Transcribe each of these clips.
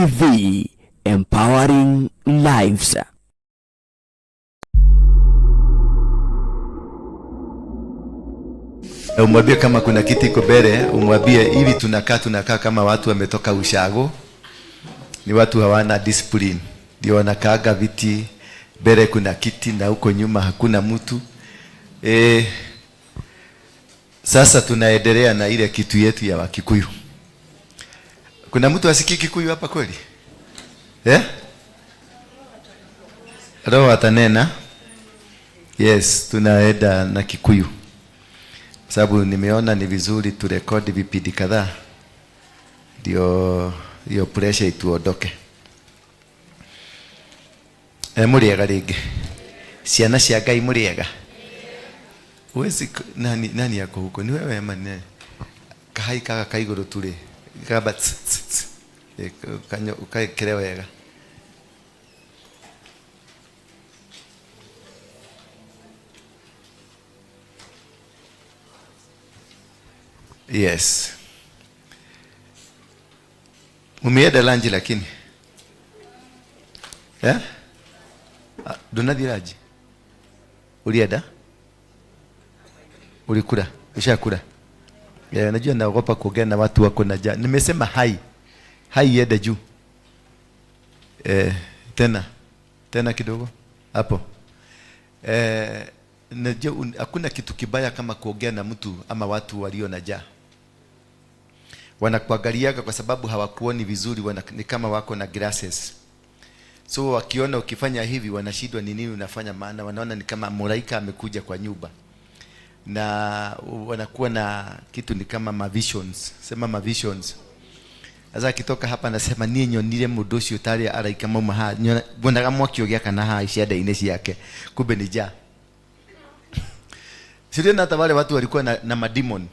TV, empowering lives. Umwambie kama kuna kiti iko mbele, umwambie hivi tunakaa kama watu wametoka ushago, ni watu hawana discipline, ndio wanakaaga viti mbele kuna kiti na huko nyuma hakuna mtu. Sasa tunaendelea na ile kitu yetu ya Wakikuyu. Kuna mtu asikii Kikuyu hapa kweli? Eh? Roho atanena. Yes, tunaenda na Kikuyu sababu nimeona ni vizuri turekodi vipindi kadhaa ndio hiyo pressure ituondoke. E, mũrĩega rĩngĩ ciana cia Ngai mũrĩega. Huwezi nani, nani yako huko ni wewe ama ni nani? Kahai kaga ka igũrũ tu rĩ kaba tss, tss, tss. E, ũkekĩre wega. Yes. Mumeenda lunch lakini? Eh? Ndũnathiĩ lunch? Ulienda? Ulikula? Ushakula? Yeah, najua naogopa kuongea na watu wako na njaa. Nimesema hai. Hai iende juu. Tena. Tena kidogo. Hapo. Najua hakuna kitu kibaya kama kuongea na mtu ama watu walio na njaa. Wanakuangaliaga kwa sababu hawakuoni vizuri, ni kama wako na glasses. So wakiona ukifanya hivi wanashindwa ni nini unafanya, maana wanaona ni kama malaika amekuja kwa nyumba. Na wanakuwa na kitu ni kama ma visions. Sema ma visions. Sasa akitoka hapa anasema niĩ nyonire mũndũ ũcio tarĩ araika mauma haha, mbonaga mwaki ũgĩakana haha cianda-inĩ ciake, kumbe ni njaa. Sio hata wale watu walikuwa na mademon.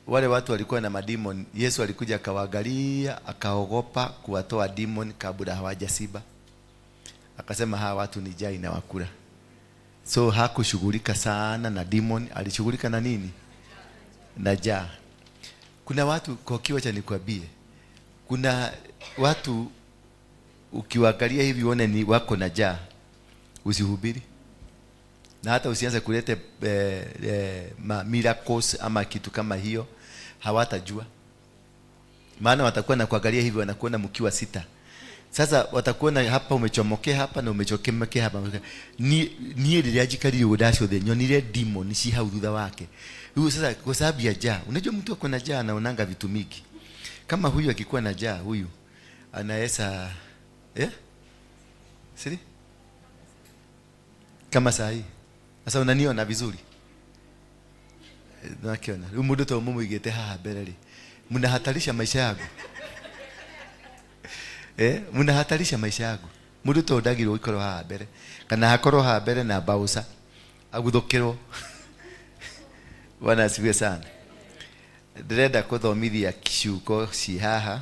Wale watu walikuwa na mademon, Yesu alikuja akawaangalia, akaogopa kuwatoa demon kabla hawajasiba. Akasema hawa watu ni njaa inawakula. So hakushughulika sana na demon, alishughulika na nini? Na njaa. Kuna watu kwa kiwa cha nikwambie, kuna watu ukiwaangalia hivi uone ni wako na njaa, usihubiri. Na hata usianze kuleta miracles ama kitu kama hiyo, hawatajua. Maana watakuwa na kuangalia hivi, wanakuona mkiwa sita. Sasa watakuona hapa umechomokea hapa na umechomokea hapa. Ni ni rĩrĩa njikarire ũguo ndacũthĩ, nyonire demon ci hau thutha wake. Rĩu sasa kwa sababu ya njaa, unajua mtu ako na njaa anaonanga vitu mingi. Kama huyu akikuwa na njaa, huyu anaweza, Siri? Kama saa hii. Sasa unaniona vizuri? Nakiona. Rĩu mũndũ to mũmũigĩte haha mbere rĩ, mnahatarisha maisha yangu. Mnahatarisha maisha yangu. Mũndũ to ndagĩrĩirwo gũikarwo haha mbere. Kana hakorwo haha mbere na mbauca, aguthũkĩrwo. Bwana asifiwe sana. Ndĩrenda kũthomithia ciugo ci haha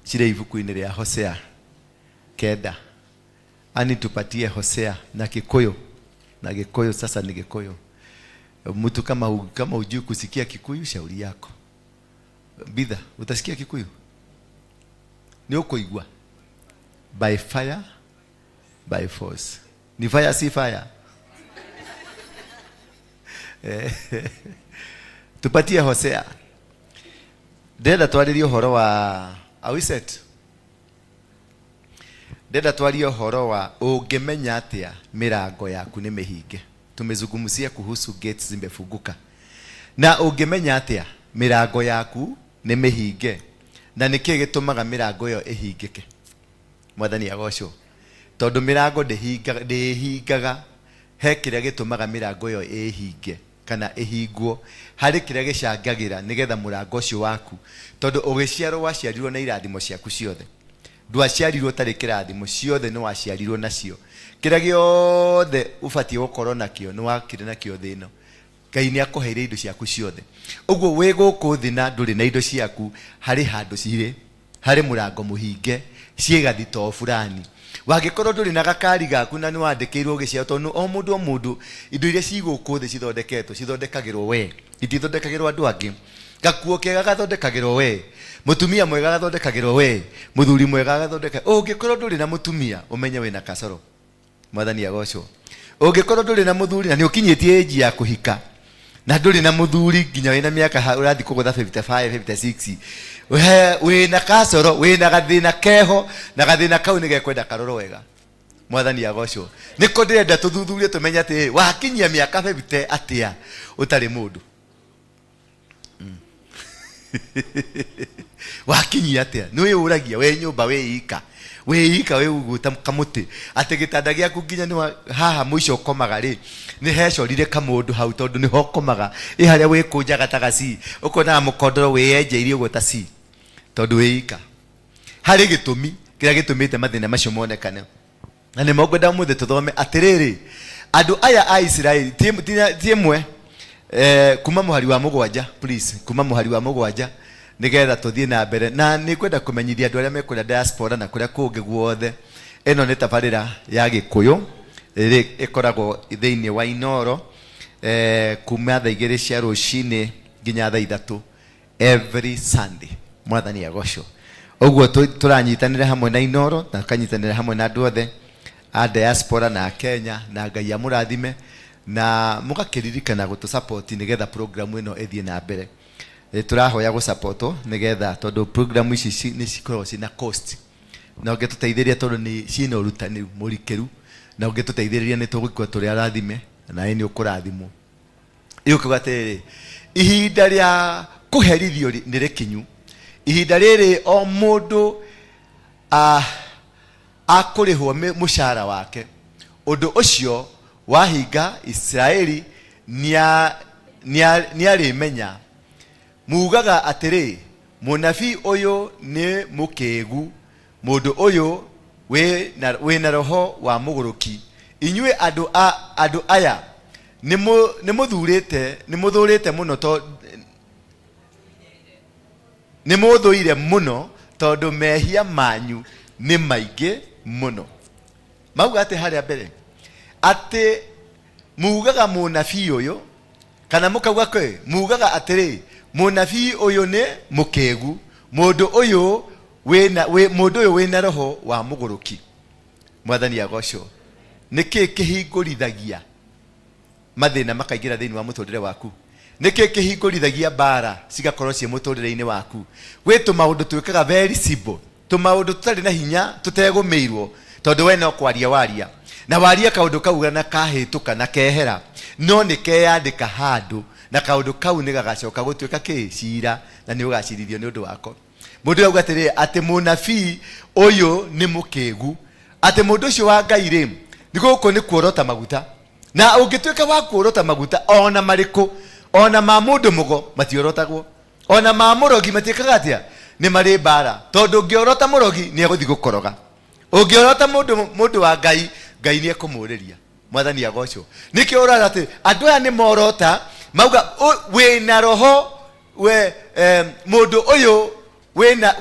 cirĩ ibuku-inĩ rĩa Hosea 9. Ani tupatie Hosea na Kikuyu. Na Gikuyu sasa ni Gikuyu. Mtu kama hujui kusikia Kikuyu, shauri yako. Bidha, utasikia Kikuyu? Ni ukoigua. By fire, by force. Ni fire si fire? Tupatie Hosea. Ndĩrenda twarĩrie ũhoro wa, are we set? Ndĩrenda twarie ũhoro wa ũngĩmenya atĩa mĩrango yaku nĩ mĩhinge. Tumezungumzia kuhusu gates zimefunguka. Na ũngĩmenya atĩa mĩrango yaku nĩ mĩhinge. Na nĩkĩ gĩtũmaga mĩrango ĩyo ĩhingĩke? Mwathani agocwo. Tondũ mĩrango ndĩhingaga, he kĩrĩa gĩtũmaga mĩrango ĩyo ĩhinge kana ĩhingwo, harĩ kĩrĩa gĩcangagĩra nĩgetha mũrango ũcio waku, tondũ ũgĩciarwo waciarirwo na irathimo ciaku ciothe. Ndwaciarirwo ũtarĩ kĩrathimo, ciothe nĩ waciarirwo nacio. Kĩrĩa gĩothe ũbatiĩ gũkorwo nakĩo nĩ wakĩrĩ nakĩo thĩ ĩno. Ngai nĩ akũheire indo ciaku ciothe. Ũguo wĩ gũkũ thĩ na ndũrĩ na indo ciaku, harĩ handũ cirĩ, harĩ mũrango mũhinge, ciĩ gathitoo fulani. Wangĩkorwo ndũrĩ na gakari gaku na nĩ wandĩkĩirwo ũgĩciarwo, tondũ o mũndũ o mũndũ indo iria ci gũkũ thĩ cithondeketwo, cithondekagĩrwo we, itithondekagĩrwo andũ angĩ. Gakuo kega gathondekagĩrwo we, mũtumia mwega gathondekagĩrwo we, mũthuri mwega gathondeka. Ũngĩkorwo ndũrĩ na mũtumia, ũmenye wĩna kasoro. Mwathani agocwo. Ũngĩkorwo ndũrĩ na mũthuri na nĩ ũkinyĩtie age ya kũhika na ndũrĩ na mũthuri nginya wĩna mĩaka ũrathiĩ kũgũtha 55, 56, we wĩna kasoro, wĩna gathĩna keho, na gathĩna kau nĩ gekwenda karorwo wega. Mwathani agocwo. Nĩko ndĩrenda tũthuthurie tũmenye atĩ wakinyia mĩaka 50 atĩa ũtarĩ mũndũ. Wakinyia atĩa? Nĩ wĩyũragia wĩ nyũmba wĩ ika, wĩ ika wĩ ũguo ta kamũtĩ, atĩ gĩtanda gĩaku nginya nĩ haha mũico ũkomaga rĩ, nĩ hecorire kamũndũ hau tondũ nĩho ũkomaga. Ĩ harĩa wĩkũnjaga ta gaci, ũkonaga mũkondoro wĩyenjeirie ũguo ta ci, tondũ wĩ ika. Harĩ gĩtũmi kĩrĩa gĩtũmĩte mathĩna macio monekane. Na nĩmo ngwenda ũmũthĩ tũthome atĩrĩrĩ, andũ aya a Isiraeli ti ti ĩmwe, kuma mũhari wa 7, please, kuma mũhari wa 7 nĩgetha tũthiĩ na mbere. Na nĩ ngwenda kũmenyithia andũ arĩa me kũrĩa diaspora na kũrĩa kũngĩ guothe, ĩno nĩ tabarĩra ya Gĩkũyũ ĩrĩa ĩkoragwo thĩinĩ wa Inooro, kuma thaa 2 cia rũcinĩ nginya thaa 3 every Sunday. Mwathani agocwo. Ũguo tũranyitanĩra hamwe na Inooro na tũkanyitanĩra hamwe na andũ othe a diaspora na a Kenya, na Ngai amũrathime na mũgakĩririkana gũtũ support nĩgetha program ĩno ĩthiĩ na mbere. Tũrahoya gũ support nĩgetha, tondũ program ici nĩ cikoragwo ciĩna cost, na ũngĩtũteithĩrĩria tondũ nĩ ciĩna ũrutani mũrikĩru, na ũngĩtũteithĩrĩria nĩ tũgũkorwo tũrĩ arathime nawe nĩ ũkũrathimwo. Ĩgũkiuga atĩrĩrĩ, ihinda rĩa kũherithio nĩ rĩkinyu, ihinda rĩrĩ o mũndũ akũrĩhwo mũcara wake. Ũndũ ũcio wahinga, Isiraeli nĩarĩmenya. Muugaga atĩrĩ, 'Mũnabii ũyũ nĩ mũkĩĩgu, mũndũ ũyũ wĩ na roho wa mũgũrũki. Inyuĩ andũ aya nĩmũthũrĩte mũno, nĩmũthũire mũno, tondũ mehia manyu nĩ maingĩ mũno. Mauga atĩ harĩa mbere atĩ mugaga mũnabii ũyũ, kana mũkauga kĩ, mugaga atĩrĩ, mũnabii ũyũ nĩ mũkĩgu, mũndũ ũyũ wĩna roho wa mũgũrũki. Mwathani agocwo. Nĩkĩ kĩhingũrithagia mathĩna makaingĩra thĩinĩ wa mũtũrĩre waku? Nĩkĩ kĩhingũrithagia mbara cigakorwo ciĩ mũtũrĩre-inĩ waku? Gwĩ tũmaũndũ twĩkaga very simple, tũmaũndũ tũtarĩ na hinya, tũtegũmĩirwo, tondũ we no kwaria waria, na waria kaũndũ kau na kahĩtũka na kehera, no nĩ keyandĩka handũ, na kaũndũ kau nĩ gagacoka gũtuĩka kĩ? Cira, na nĩ ũgacirithio nĩ ũndũ wako. Mũndũ auga atĩrĩrĩ, atĩ mũnabii ũyũ nĩ mũkĩgu, atĩ mũndũ ũcio wa Ngai rĩ, nĩ gũkũ nĩ kuorota maguta. Na ũngĩtuĩka wa kuorota maguta ona marĩkũ, ona ma mũndũ mũgo matiorotagwo, ona ma mũrogi matiĩkaga atĩa, nĩ marĩ mbara, tondũ ũngĩorota mũrogi nĩ egũthiĩ gũkoroga, ũngĩorota mũndũ wa Ngai, Ngai nĩ ekũmũrĩria. Mwathani agocwo. Nĩkĩo ũrora atĩ andũ aya nĩ morota mauga wĩna roho we, mũndũ ũyũ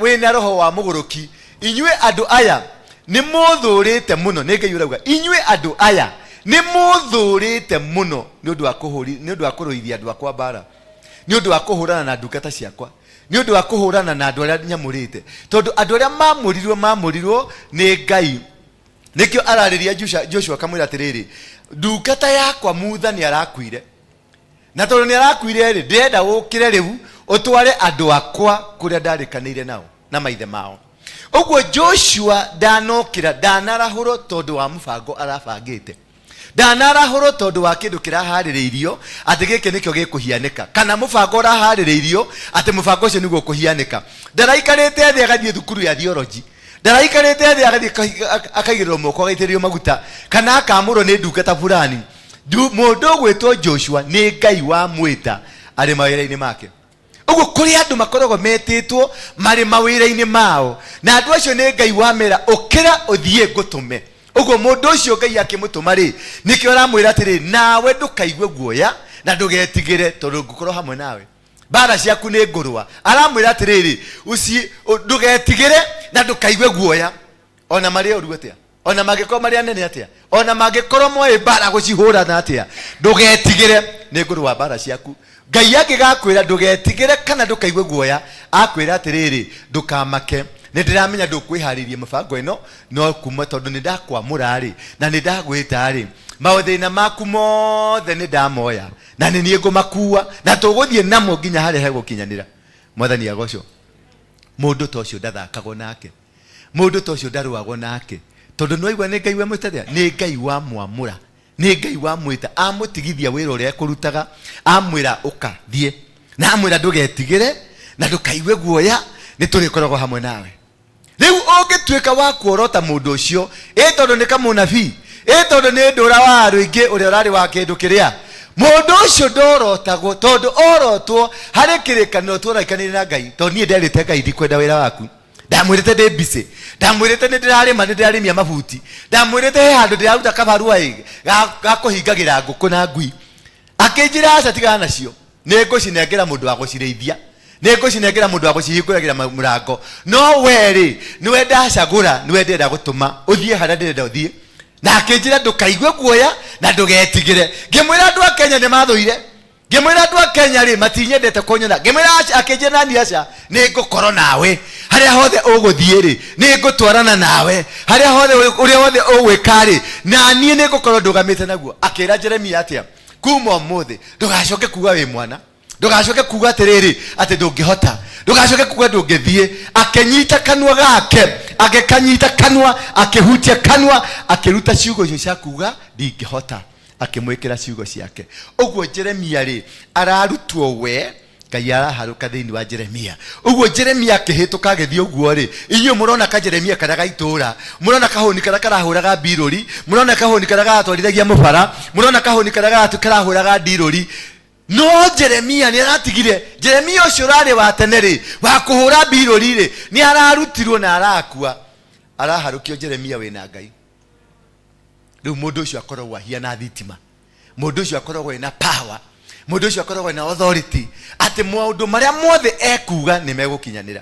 wĩna roho wa mũgũrũki. Inyuĩ andũ aya nĩ mũthũrĩte mũno, nĩ Ngai ũrauga, inyuĩ andũ aya nĩ mũthũrĩte mũno nĩ ũndũ wa kũhũri, nĩ ũndũ wa kũrũithia andũ akwa mbara, nĩ ũndũ wa kũhũrana na ndungata ciakwa, nĩ ũndũ wa kũhũrana na andũ arĩa nyamũrĩte, tondũ andũ arĩa mamũrirwo nĩ Ngai. Nĩkĩo ararĩria Joshua akamwĩra atĩrĩrĩ, ndungata yakwa Mutha nĩ arakuire, na tondũ nĩ arakuire rĩ, ndĩrenda ũkĩre rĩu ũtware andũ akwa kũrĩa ndarĩkanĩire nao na maithe mao. Ũguo Joshua ndanokĩra, ndanarahũrwo tondũ wa mũbango arabangĩte, ndanarahũrwo tondũ wa kĩndũ kĩraharĩrĩirio atĩ gĩkĩ nĩkĩo gĩkũhianĩka, kana mũbango ũraharĩrĩirio atĩ mũbango ũcio nĩguo ũkũhianĩka. Ndaraikarĩte thĩ agathiĩ thukuru ya theology, ndaraikarĩte thĩ agathiĩ akaigĩrĩrwo moko agaitĩrĩrio maguta, kana akamũrwo nĩ ndungata fulani. Mũndũ ũgwĩtwo Joshua nĩ Ngai wamwĩta arĩ mawĩra-inĩ make. Ũguo kũrĩ andũ makoragwo metĩtwo marĩ mawĩra-inĩ mao, na andũ acio nĩ Ngai wamera ũkĩra ũthiĩ ngũtũme. Ũguo mũndũ ũcio Ngai akĩmũtũma rĩ, nĩkĩo aramwĩra atĩrĩ, nawe ndũkaigue guoya na ndũgetigĩre, tondũ ngũkorwo hamwe nawe, mbara ciaku nĩ ngũrũa. Aramwĩra atĩrĩrĩ, ndũgetigĩre na ndũkaigue guoya, ona marĩ oru atĩa. Ona mangĩkorwo marĩ anene atĩa, ona mangĩkorwo moĩ mbara gũcihũrana atĩa, ndũgetigĩre, nĩ ngũrũa mbara ciaku. Ngai angĩgakwĩra ndũgetigĩre kana ndũkaigue guoya, akwĩra atĩrĩrĩ, ndũkamake, nĩ ndĩramenya ndũkwĩharĩirie mĩbango ĩno, no kuma tondũ nĩ ndakwamũra rĩ, na nĩ ndagwĩta rĩ, mathĩna maku mothe nĩ ndamoya na nĩ niĩ ngũmakua na tũgũthiĩ namo nginya harĩa hegũkinyanĩra. Mwathani agocwo. Mũndũ ta ũcio ndathakagwo nake, mũndũ ta ũcio ndarũagwo nake, tondũ nĩwaigua nĩ Ngai wamwĩta, nĩ Ngai wamwamũra, nĩ Ngai wamwĩta, amũtigithia wĩra ũrĩa ekũrutaga, amwĩra ũka thiĩ, na amwĩra ndũgetigĩre na ndũkaigue guoya, nĩ tũrĩkoragwo hamwe nawe. Rĩu ũngĩtuĩka wa kuorota mũndũ ũcio, ĩ tondũ nĩ kamũnabii, ĩ tondũ nĩ ndũra wa rũingĩ ũrĩa ũrarĩ wa kĩndũ kĩrĩa, mũndũ ũcio ndorotagwo, tondũ orotwo harĩ kĩrĩkanĩro tũraikanĩire na Ngai. Tondũ niĩ nderĩte Ngai ndikwenda wĩra waku, ndamwĩrĩte ndĩ busy, ndamwĩrĩte nĩ ndĩrarĩma, nĩ ndĩrarĩmia mabuti, ndamwĩrĩte he handũ ndĩraruta kabarua ĩ ga kũhingagĩra ngũkũ na ngui. Akĩnjĩra aca, tigana nacio, nĩ ngũcinengera mũndũ wa gũcirĩithia, nĩ ngũcinengera mũndũ wa gũcihingũragĩra mũrango, no we rĩ, nĩwe ndacagũra, nĩwe ndĩrenda gũtũma ũthiĩ harĩa ndĩrenda ũthiĩ. Na akĩnjĩra ndũkaigue guoya na ndũgetigĩre. Ngĩmwĩra andũ a Kenya nĩ mathũire, ngĩmwĩra andũ a Kenya rĩ matinyendete kũnyona, ngĩmwĩra aca, akĩnjĩra nani aca, nĩ ngũkorwo nawe harĩa hothe ũgũthiĩ rĩ, nĩ ngũtwarana nawe harĩa hothe, ũrĩa wothe ũgwĩka rĩ, na niĩ nĩ ngũkorwo ndũgamĩte naguo. Akĩra Jeremia atĩa? Kuma ũmũthĩ ndũgacoke kuga wĩ mwana, ndũgacoke kuga atĩrĩrĩ atĩ ndũngĩhota, ndũgacoke kuga ndũngĩthiĩ. Akĩnyita kanua gake, agĩkanyita kanua, akĩhutia kanua, akĩruta ciugo icio cia kuga ndingĩhota, akĩmwĩkĩra ciugo ciake. Ũguo Jeremia rĩ ararutwo we Ngai araharũka thĩinĩ wa Jeremia. Ũguo Jeremia akĩhĩtũka agĩthiĩ ũguo rĩ, inyuĩ mũrona ka Jeremia karĩa ga itũũra, mũrona kahũni karĩa karahũraga mbirũri, mũrona kahũni karĩa karatwarithagia mũbara, mũrona kahũni karĩa karahũraga ndirũri. No Jeremia nĩ aratigire. Jeremia ũcio ũrarĩ wa tene rĩ, wa kũhũra mbirũri rĩ, nĩ ararutirwo na arakua. Araharũkio Jeremia wĩna Ngai. Rĩu mũndũ ũcio akoragwo ahiana thitima, mũndũ ũcio akoragwo ena power, mũndũ ũcio akoragwo ena authority, atĩ maũndũ marĩa mothe ekuga nĩ megũkinyanĩra.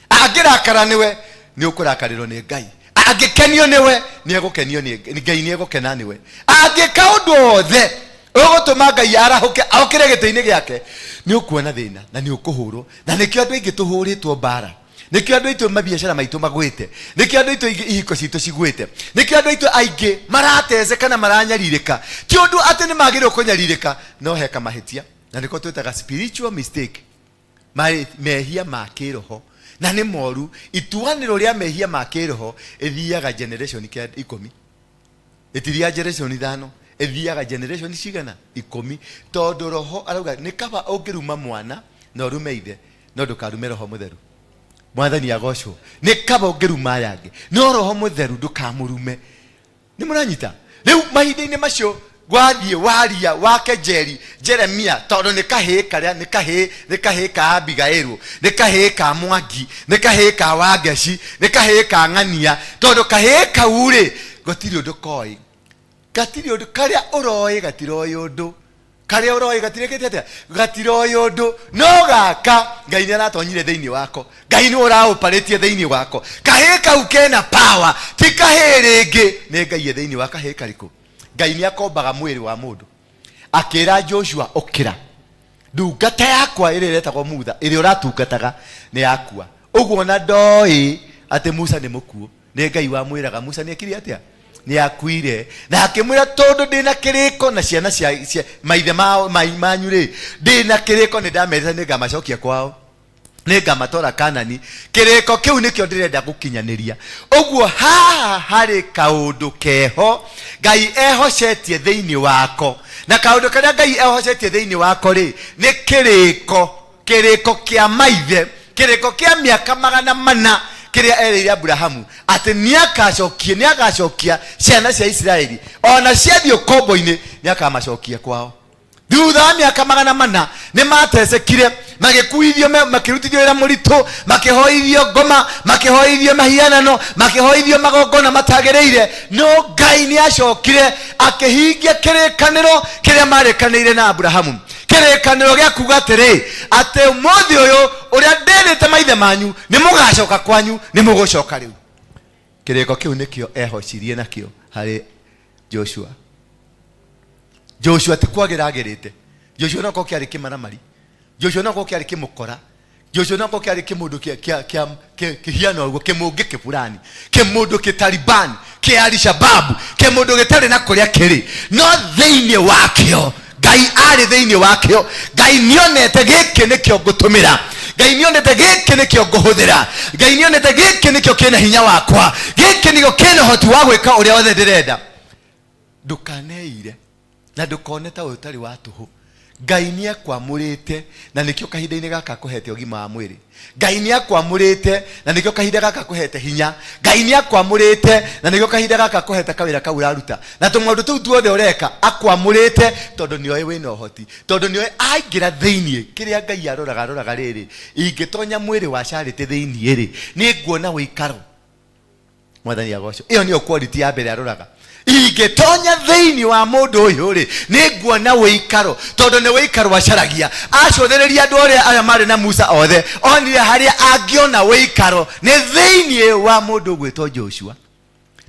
Angĩrakara nĩwe, nĩ ũkũrakarĩrwo nĩ Ngai. Angĩkenio nĩwe, nĩ egũkenio nĩ Ngai, nĩ egũkena nĩwe. Angĩka ũndũ wothe ũgũtũma Ngai arahũke okĩre gĩtĩ-inĩ gĩake, nĩ ũkuona thĩna na nĩ ũkũhũrwo. Na nĩkĩo andũ aingĩ tũhũrĩtwo mbara, nĩkĩo andũ aitũ mabiacara maitũ magwĩte, nĩkĩo andũ aitũ aingĩ ihiko citũ cigwĩte, nĩkĩo andũ aitũ aingĩ marateceka na maranyarirĩka. Ti ũndũ atĩ nĩ magĩrĩirwo kũnyarirĩka, no heka mahĩtia, na nĩko twĩtaga spiritual mistake, mehia ma kĩroho, na nĩ moru. Ituanĩro rĩa mehia ma kĩroho ĩthiaga generation kĩa 10, ĩtithiaga generation 5, ĩthiaga generation cigana? 10. Tondũ roho arauga nĩ kaba ũngĩruma mwana na ũrume ithe, no ndũkarume roho mũtheru. Mwathani agocwo. Nĩ kaba ũngĩruma aya angĩ, no roho mũtheru ndũkamũrume. Nĩ mũranyita? Rĩu mahinda-inĩ macio wathiĩ waria wake Jeri Jeremia, tondũ nĩ kahĩĩ karĩa nĩ kahĩĩ, nĩ kahĩĩ ka Abigaĩlũ, nĩ kahĩĩ ka Mwangi, nĩ kahĩĩ ka Wangeci, nĩ kahĩĩ ka Ng'ania, tondũ kahĩĩ kau rĩ gũtirĩ ũndũ koĩ, gatirĩ ũndũ karĩa ũroĩ, gatiroĩ ũndũ karĩa ũroĩ, gatirĩkĩte atĩa, gatiroĩ ũndũ. No gaka Ngai nĩ aratonyire thĩinĩ wako, Ngai nĩ ũraũparĩtie thĩinĩ wako. Kahĩĩ kau kena power, ti kahĩĩ rĩngĩ, nĩ Ngai e thĩinĩ wa kahĩĩ karĩkũ. Ngai nĩ akombaga mwĩrĩ wa mũndũ. Akĩra Joshua, ũkĩra, ndungata yakwa ĩrĩa ĩretagwo Mutha, ĩrĩa ũratungataga nĩ yakua. Ũguo ona ndoĩ atĩ Musa nĩ mũkuũ, nĩ Ngai wamwĩraga Musa nĩ ekire atĩa, nĩ akuire. Na akĩmwĩra tondũ ndĩna kĩrĩko na ciana cia maithe manyu rĩ, ndĩna kĩrĩko, nĩ ndamerĩte nĩ ngamacokia kwao, nĩ ngamatwara Kanani. Kĩrĩko kĩu nĩkĩo ndĩrenda gũkinyanĩria. Ũguo haha harĩ kaũndũ keho Ngai ehocetie thĩinĩ wako, na kaũndũ karĩa Ngai ehocetie thĩinĩ wako rĩ, nĩ kĩrĩko, kĩrĩko kĩa maithe, kĩrĩko kĩa mĩaka 400 kĩrĩa erĩire Aburahamu atĩ nĩ agacokia ciana cia Isiraeli ona ciathiĩ ũkombo-inĩ, nĩ akamacokia kwao. Thutha wa mĩaka 400 nĩ matecekire, magĩkuithio, makĩrutithio wĩra mũritũ, makĩhoithio ngoma, makĩhoithio mahianano, makĩhoithio magongona matagĩrĩire. No Ngai nĩ acokire akĩhingia kĩrĩkanĩro kĩrĩa marĩkanĩire na Aburahamu, kĩrĩkanĩro gĩa kuga atĩrĩ, atĩ ũmũthĩ ũyũ ũrĩa ndĩrĩte maithe manyu, nĩ mũgacoka kwanyu, nĩ mũgũcoka rĩu. Kĩrĩko kĩu nĩkĩo ehocirie nakĩo harĩ Joshua. Joshua ti kwagĩra agĩrĩte. Joshua no korwo kĩarĩ kĩmaramari. Joshua no korwo kĩarĩ kĩmũkora. Joshua no korwo kĩarĩ kĩmũndũ kĩhiana ũguo, kĩmũngĩ kĩburani, kĩmũndũ kĩtaliban, kĩ alishababu, kĩmũndũ gĩtarĩ na kũrĩa kĩrĩ, no thĩinĩ wakĩo Ngai arĩ thĩinĩ wakĩo. Ngai nĩonete gĩkĩ nĩkĩo ngũtũmĩra. Ngai nĩonete gĩkĩ nĩkĩo ngũhũthĩra. Ngai nĩonete gĩkĩ nĩkĩo kĩna hinya wakwa. Gĩkĩ nĩkĩo kĩna ũhoti wa gwĩka ũrĩa wothe ndĩrenda. Ndũkaneire na ndũkone ta ũtarĩ wa tũhũ. Ngai nĩ akwamũrĩte na nĩkĩo kahinda-inĩ gaka akũhete ũgima wa mwĩrĩ. Ngai nĩ akwamũrĩte na nĩkĩo kahinda gaka akũhete hinya. Ngai nĩ akwamũrĩte na nĩkĩo kahinda gaka akũhete kawĩra kau ũraruta. Na tũmaũndũ tũu tuothe ũreka akwamũrĩte tondũ nĩoĩ wĩna ũhoti. Tondũ nĩoĩ aingĩra thĩinĩ, kĩrĩa Ngai aroraga aroraga rĩrĩ, ingĩtonya mwĩrĩ wa Charity thĩinĩ rĩ, nĩ nguona ũikaro. Mwathani agocwo. Ĩyo nĩyo quality ya mbere aroraga. Ingĩtonya thĩinĩ wa mũndũ ũyũ rĩ, nĩ nguona ũikaro, tondũ nĩ ũikaro acaragia. Acũthĩrĩria andũ arĩa arĩa marĩ na Musa othe, onire harĩa angĩona ũikaro nĩ thĩinĩ wa mũndũ ũgwĩtwo Joshua,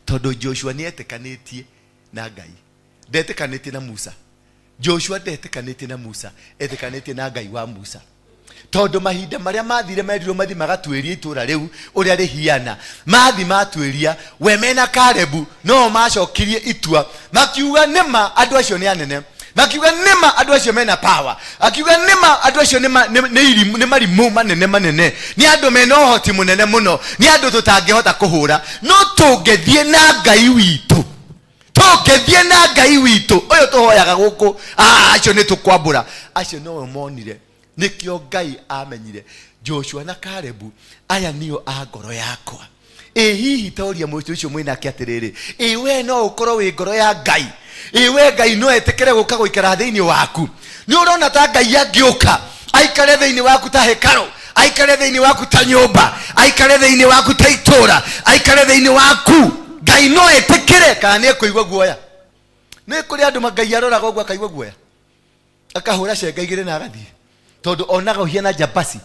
tondũ Joshua nĩ etĩkanĩtie na Ngai, ndetĩkanĩtie na Musa. Joshua ndetĩkanĩtie na Musa, etĩkanĩtie na Ngai wa Musa. Tondũ mahinda marĩa mathire merirwo mathi magatuĩrie itũra rĩu ũrĩa rĩhiana, mathi matuĩria, we mena Kalebu no macokirie itua, makiuga nĩma andũ acio nĩ anene, makiuga nĩma andũ acio mena power, akiuga nĩma andũ acio nĩ marimũ manene manene, nĩ andũ mena ũhoti mũnene mũno, nĩ andũ tũtangĩhota kũhũra, no tũngĩthiĩ na Ngai witũ, tũngĩthiĩ na Ngai witũ ũyũ tũhoyaga gũkũ, acio nĩ tũkwambũra. Acio no monire, nĩkĩo Ngai amenyire Joshua na Kalebu, aya nĩo a ngoro yakwa. Ĩ hihi toria mũndũ ũcio mwĩnake atĩrĩrĩ, ĩ we no ũkorwo wĩ ngoro ya Ngai? Ĩ we Ngai no etĩkĩre gũka gũikara thĩinĩ waku? Nĩ ũrona ta Ngai angĩũka aikare thĩinĩ waku ta hekarũ, aikare thĩinĩ waku ta nyũmba, aikare thĩinĩ waku ta itũũra, aikare thĩinĩ waku? Ngai no etĩkĩre kana nĩ ekũigua guoya? Nĩ kũrĩ andũ Ngai aroraga ũguo akaigua guoya, akahũra cenga igĩrĩ na agathiĩ, tondũ onaga ũhiana njambasi.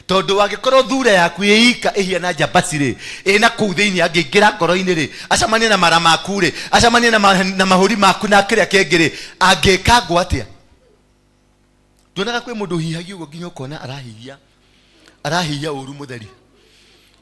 Tondũ angĩkorwo thura yaku ĩika ĩhiana njambasi rĩ, ĩna kũu thĩinĩ, angĩingĩra ngoro-inĩ rĩ, acemanie na mara maku rĩ, acemanie na mahũri maku na kĩrĩa kĩngĩ rĩ, angĩkangwo atĩa? Nduonaga kwĩ mũndũ ũhihagia ũguo nginya ũkona arahihia, arahihia ũru mũtheri.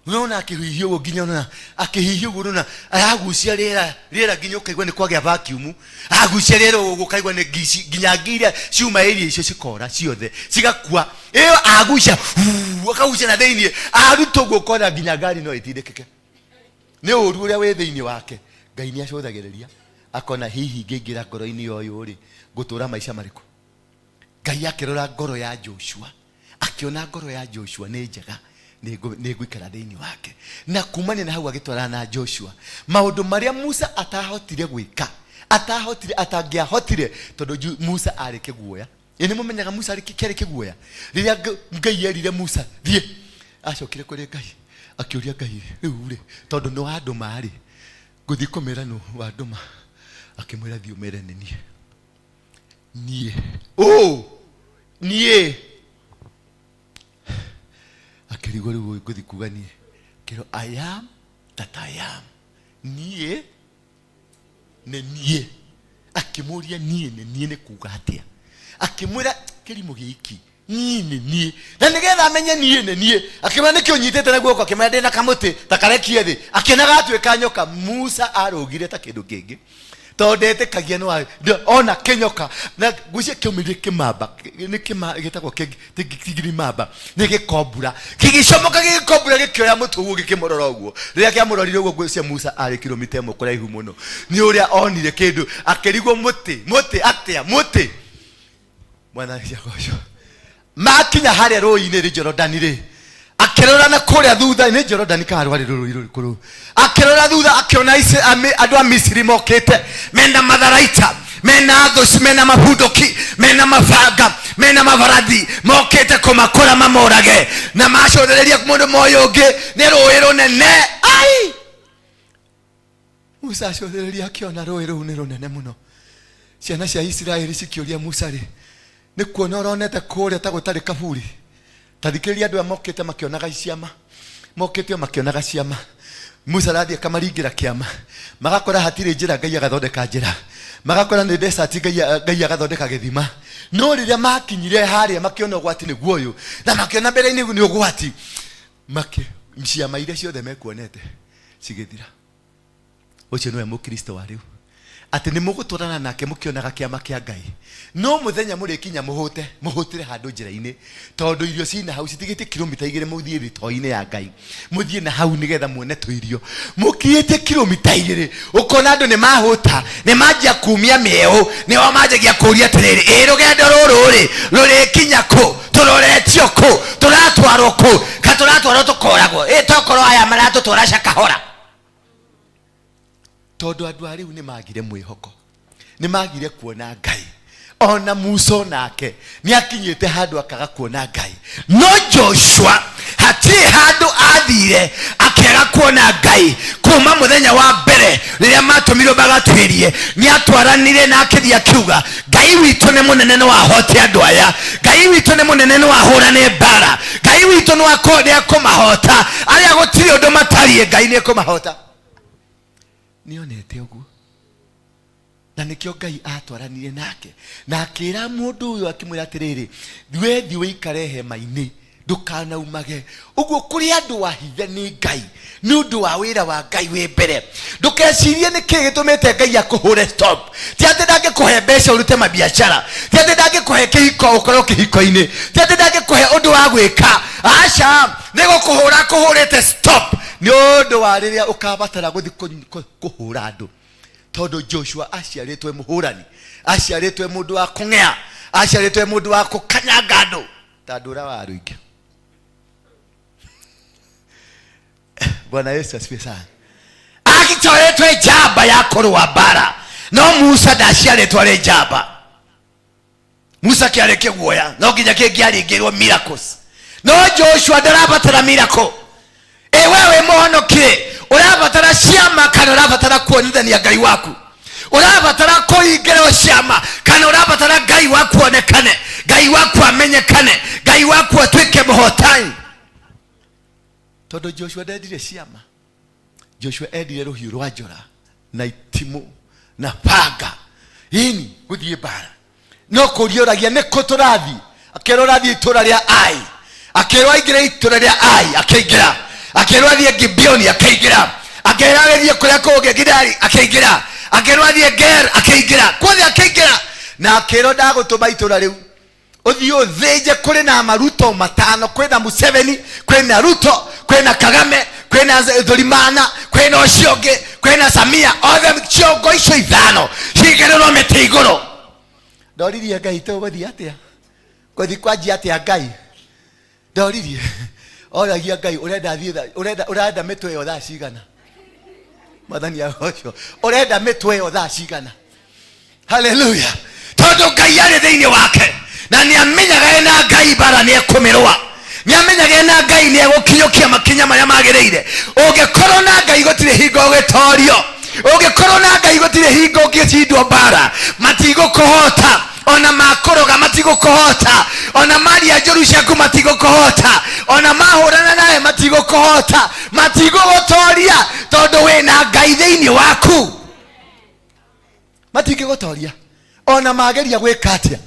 Unaona akĩhihia ũguo nginya unaona akĩhihia ũguo, unaona aragucia rĩera, rĩera nginya ũkaigua nĩ kwagĩa vacuum, agucia rĩera ũguo ũkaigua nĩ ngici, nginya ngi iria ciuma area icio cikora ciothe cigakua. Ĩyo agucia, huu, akagucia na thĩinĩ, aruta ũguo ũkona nginya ngari no ĩtindĩkĩke nĩ ũru ũrĩa wĩ thĩinĩ wake. Ngai nĩ acũthagĩrĩria akona hihi ngĩingĩra ngoro-inĩ ya ũyũ rĩ, ngũtũra maica marĩkũ? Ngai akĩrora ngoro ya Joshua, akĩona ngoro ya Joshua nĩ njega, nĩ ngũikara thĩinĩ wake. Na kumania na hau agĩtwarana na Joshua maũndũ marĩa Musa atahotire gwĩka, atahotire, atangĩahotire, tondũ Musa arĩ kĩguoya. Ĩ nĩ mũmenyaga Musa arĩ kĩarĩ kĩguoya? Rĩrĩa Ngai erire Musa thiĩ, acokire kũrĩ Ngai akĩũria Ngai, rĩu rĩ, tondũ nĩ wandũma rĩ, ngũthiĩ kũmĩra nũ wandũma? Akĩmwĩra thiĩ ũmere nĩ niĩ. Niĩ ũ niĩ akĩrigwo rĩu ngũthiĩ kuga niĩ, kĩro I am that I am, niĩ nĩ niĩ. Akĩmũria niĩ nĩ niĩ nĩ kuga atĩa? Akĩmwĩra kĩrimũ gĩiki, niĩ nĩ niĩ. Na nĩgetha amenye niĩ nĩ niĩ, akĩmwĩra nĩkĩ ũnyitĩte na guoko? Akĩmwĩra ndĩna kamũtĩ ta karekie thĩ. Akĩona gatuĩka nyoka. Musa arũgire ta kĩndũ kĩngĩ, tondũ ndetĩkagia no ona kĩnyoka na ngwĩciria kĩaumĩrire kĩmamba, nĩ kĩma gĩtagwo kĩgirimamba, nĩ gĩkombura, gĩgĩcomoka gĩgĩkombura, gĩkĩoya mũtĩ ũguo gĩkĩmũrora ũguo. Rĩrĩa kĩamũrorire ũguo, ngwĩciria Musa arĩ kilomita ĩmwe kũraihu mũno, nĩ ũrĩa onire kĩndũ akĩrigwo mũtĩ, mũtĩ atĩa, mũtĩ. Mwathani agocwo. Makinya harĩa rũĩ-inĩ rĩ Jorodani rĩ, akĩrora na kũrĩa thutha, nĩ Jorodani kana rwarĩ rũĩ rũrĩkũ rũu? Akĩrora thutha akĩona andũ a Misiri mokĩte mena matharaita, mena thũ, mena mabunduki, mena mabanga, mena mabarathi, mokĩte kũmakora mamorage. Na macũthĩrĩria mũndũ moyũ ũngĩ nĩ rũĩ rũnene. Ai! Musa acũthĩrĩria akĩona rũĩ rũu nĩ rũnene mũno. Ciana cia Isiraeli cikĩũria Musa rĩ, nĩ kuona ũronete kũrĩa ta gũtarĩ kaburi? Ta thikĩrĩria andũ aya mokĩte makĩonaga ciama, mokĩte o makĩonaga ciama. Musa arathiĩ akamaringĩra kĩama, magakora hatirĩ njĩra, Ngai agathondeka njĩra, magakora nĩ desert, Ngai agathondeka gĩthima. No rĩrĩa makinyire harĩa makĩona ũgwati nĩguo ũyũ, na makĩona mbere-inĩ nĩ ũgwati, makĩ ciama iria ciothe mekuonete cigĩthira. Ũcio nĩwe Mũkristo wa rĩu, atĩ nĩ mũgũtwarana nake mũkĩonaga kĩama kĩa Ngai, no mũthenya mũrĩkinya mũhũte, mũhũtĩre handũ njĩra-inĩ, tondũ irio cina hau citigĩtie kilomita 2 mũthiĩ thitoo-inĩ ya Ngai, mũthiĩ na hau nĩgetha muone tũirio. Mũkinyĩtie kilomita 2 ũkona andũ nĩ mahũta, nĩ manjia kumia mĩeũ, nĩo manjagia kũria atĩrĩrĩ, ĩ rũgendo rũrũ rĩ rũrĩkinya kũ? Tũroretio kũ? Tũratwarwo kũ? Ka tũratwarwo tũkoragwo? Ĩ tokorwo aya maratũtwara Shakahola. Tondũ andũ a rĩu nĩ magire mwĩhoko, nĩ magire kuona Ngai. Ona Musa onake nĩ akinyĩte handũ akaga kuona Ngai, no Joshua hatirĩ handũ athire akĩaga kuona Ngai. Kuma mũthenya wa mbere rĩrĩa matũmirwo magatuĩrie, nĩ atwaranire na akĩthiĩ akiuga, Ngai witũ nĩ mũnene, nĩ wahote andũ aya. Ngai witũ nĩ mũnene, nĩ wahũrane mbara. Ngai witũ nĩ akũmahota arĩa gũtirĩ ũndũ matariĩ. Ngai nĩ ekũmahota. Nĩonete ũguo, na nĩkĩo Ngai atwaranire nake na akĩra mũndũ ũyũ, akĩmwĩra atĩrĩrĩ, we thiĩ ũikare hema-inĩ, ndũkanaumage. Ũguo kũrĩ andũ ahithe nĩ Ngai nĩ ũndũ wa wĩra wa Ngai wĩ mbere. Ndũkecirie nĩ kĩĩ gĩtũmĩte Ngai akũhũre stop. Ti atĩ ndangĩkũhe mbeca ũrute mabiacara, ti atĩ ndangĩkũhe kĩhiko ũkorwo kĩhiko-inĩ, ti atĩ ndangĩkũhe ũndũ wa gwĩka. Aca, nĩ gũkũhũra akũhũrĩte stop nĩ ũndũ wa rĩrĩa ũkabatara gũthiĩ kũhũra andũ. Tondũ Joshua aciarĩtwo e mũhũrani, aciarĩtwo e mũndũ wa kũng'ea, aciarĩtwo e mũndũ wa kũkanyanga andũ ta andũ ũrĩa wa rũingĩ. Bwana Yesu asifiwe sana. Agĩcoretwo njamba ya kũrũa mbara, no Musa ndaciarĩtwo arĩ njamba. Musa kĩarĩ kĩguoya, no nginya kĩngĩaringĩrwo miracles. No Joshua ndarabatara miracle. Ĩ we wĩ mũhonokie, ũrabatara ciama kana ũrabatara kuonithania Ngai waku? Ũrabatara kũringĩrwo ciama kana ũrabatara Ngai waku onekane, Ngai waku amenyekane, Ngai waku atuĩke mũhotani? Tondũ Joshua ndendire ciama, Joshua endire rũhiũ rwa njora na itimũ na banga, ini gũthiĩ mbara. No kũria ũragia nĩ kũ tũrathiĩ, akĩrwo ũrathiĩ itũra rĩa Ai, akĩrwo aingĩre itũra rĩa Ai, akĩingĩra, akĩrwo athiĩ Gibeoni, akĩingĩra, akĩrwo agĩthiĩ kũrĩa kũngĩ Gidari, akĩingĩra, akĩrwo athiĩ Ger, akĩingĩra, kuothe akĩingĩra, na akĩrwo ndagũtũma itũra rĩu ũthiĩ ũthĩnje. Kũrĩ na maruto matano, kwĩna Museveni, kwĩna Ruto, kwĩna Kagame, kwĩna Thurimana, kwĩna ũcio ũngĩ, kwĩna Samia, othe ciongo icio 5 cigĩrĩrwo mĩtĩ igũrũ. Ndoririe Ngai, tũgũthiĩ atĩa? Gũthiĩ kwanjia atĩa Ngai? Ndoririe, oragia Ngai, ũrenda thiĩ ũrenda mĩtwe ĩyo thaa cigana? Mwathani agocwo. Ũrenda mĩtwe ĩyo thaa cigana? Haleluya. Tondũ Ngai arĩ thĩinĩ wake, na nĩ amenyaga ena Ngai mbara nĩ ekũmĩrũa, nĩ amenyaga ena Ngai nĩ egũkinyũkia makinya marĩa magĩrĩire. Ũngĩkorwo na Ngai gũtirĩ hingo ũgĩtorio, ũngĩkorwo na Ngai gũtirĩ hingo ũngĩcindwo mbara. Matigũkũhota, ona makũroga matigũkũhota, ona maria njũru ciaku matigũkũhota, ona mahũrana nawe matigũkũhota, matigũgũtoria, tondũ wĩna Ngai thĩinĩ waku. Matingĩgũtoria ona mageria gwĩka atĩa,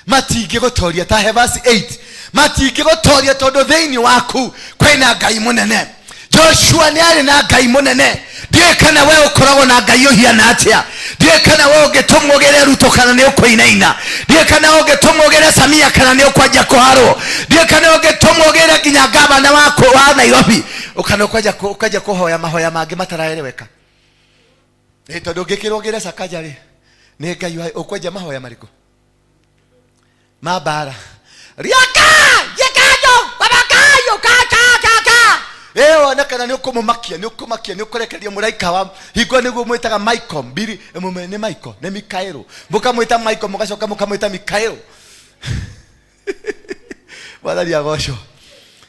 matingĩgũtoria. Ta he verse 8, matingĩgũtoria tondũ thĩinĩ waku kwĩna Ngai mũnene. Joshua nĩ arĩ na Ngai mũnene. Ndiũĩ kana we ũkoragwo na Ngai ũhiana atĩa. Ndiũĩ kana we ũngĩtũmwo ũgĩre Ruto kana nĩ ũkũinaina. Ndiũĩ kana ũngĩtũmwo ũgĩre Samia kana nĩ ũkwanjia kũharwo. Ndiũĩ kana ũngĩtũmwo ũgĩre nginya gavana wa Nairobi kana ũkwanjia kũhoya mahoya mangĩ mataraeleweka. Ĩ tondũ ũngĩkĩrwo ũgĩre Sakaja rĩ, nĩ Ngai wa ũkwenja mahoya marĩkũ ma mbara? Riaka yekayo babakayo ka ka ka ka ĩ wone kana nĩ ũkũmũmakia, nĩ ũkũmakia, nĩ ũkũrekeria mũraika wa hingo nĩguo mwĩtaga Michael mbiri mũme nĩ Michael nĩ Mikaelo, mũkamwĩta Michael, mũgacoka mũkamwĩta Mikaelo. Mwathani agocwo.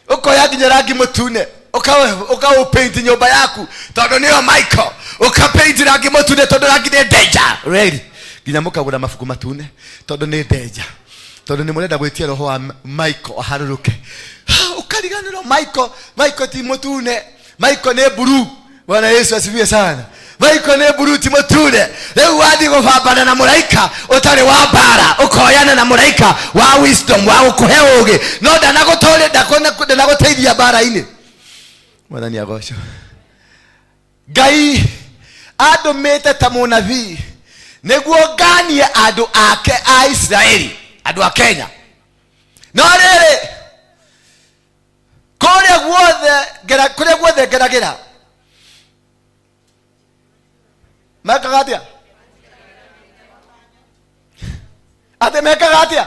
Ũkoya nginya rangi mũtune, ũkaũpaint nyũmba yaku tondũ nĩyo Michael, ũkapaint rangi mũtune tondũ rangi nĩ danger ready, nginya mũkagũra mabuku matune tondũ nĩ danger, tondũ nĩ mũrenda gwĩtia roho wa Michael aharũrũke. Ũkariganĩrwo Michael, Michael ti mũtune, Michael nĩ blue. Bwana Yesu asifiwe sana. Michael nĩ mburuti mũture. Rĩu wathiĩ gũbambana na mũraika ũtarĩ wa mbara, ũkoyana na mũraika wa wisdom wa gũkũhe ũgĩ, no ndanagũtũrĩ ndanagũteithia mbara-inĩ. Mwathani agocwo. Ngai andũmĩte ta mũnabii nĩguo nganie andũ ake a Isiraeli, andũ a Kenya. No rĩrĩ, kũrĩa guothe ngera kũrĩa guothe ngeragĩra mekaga atĩa? Atĩ mekaga atĩa?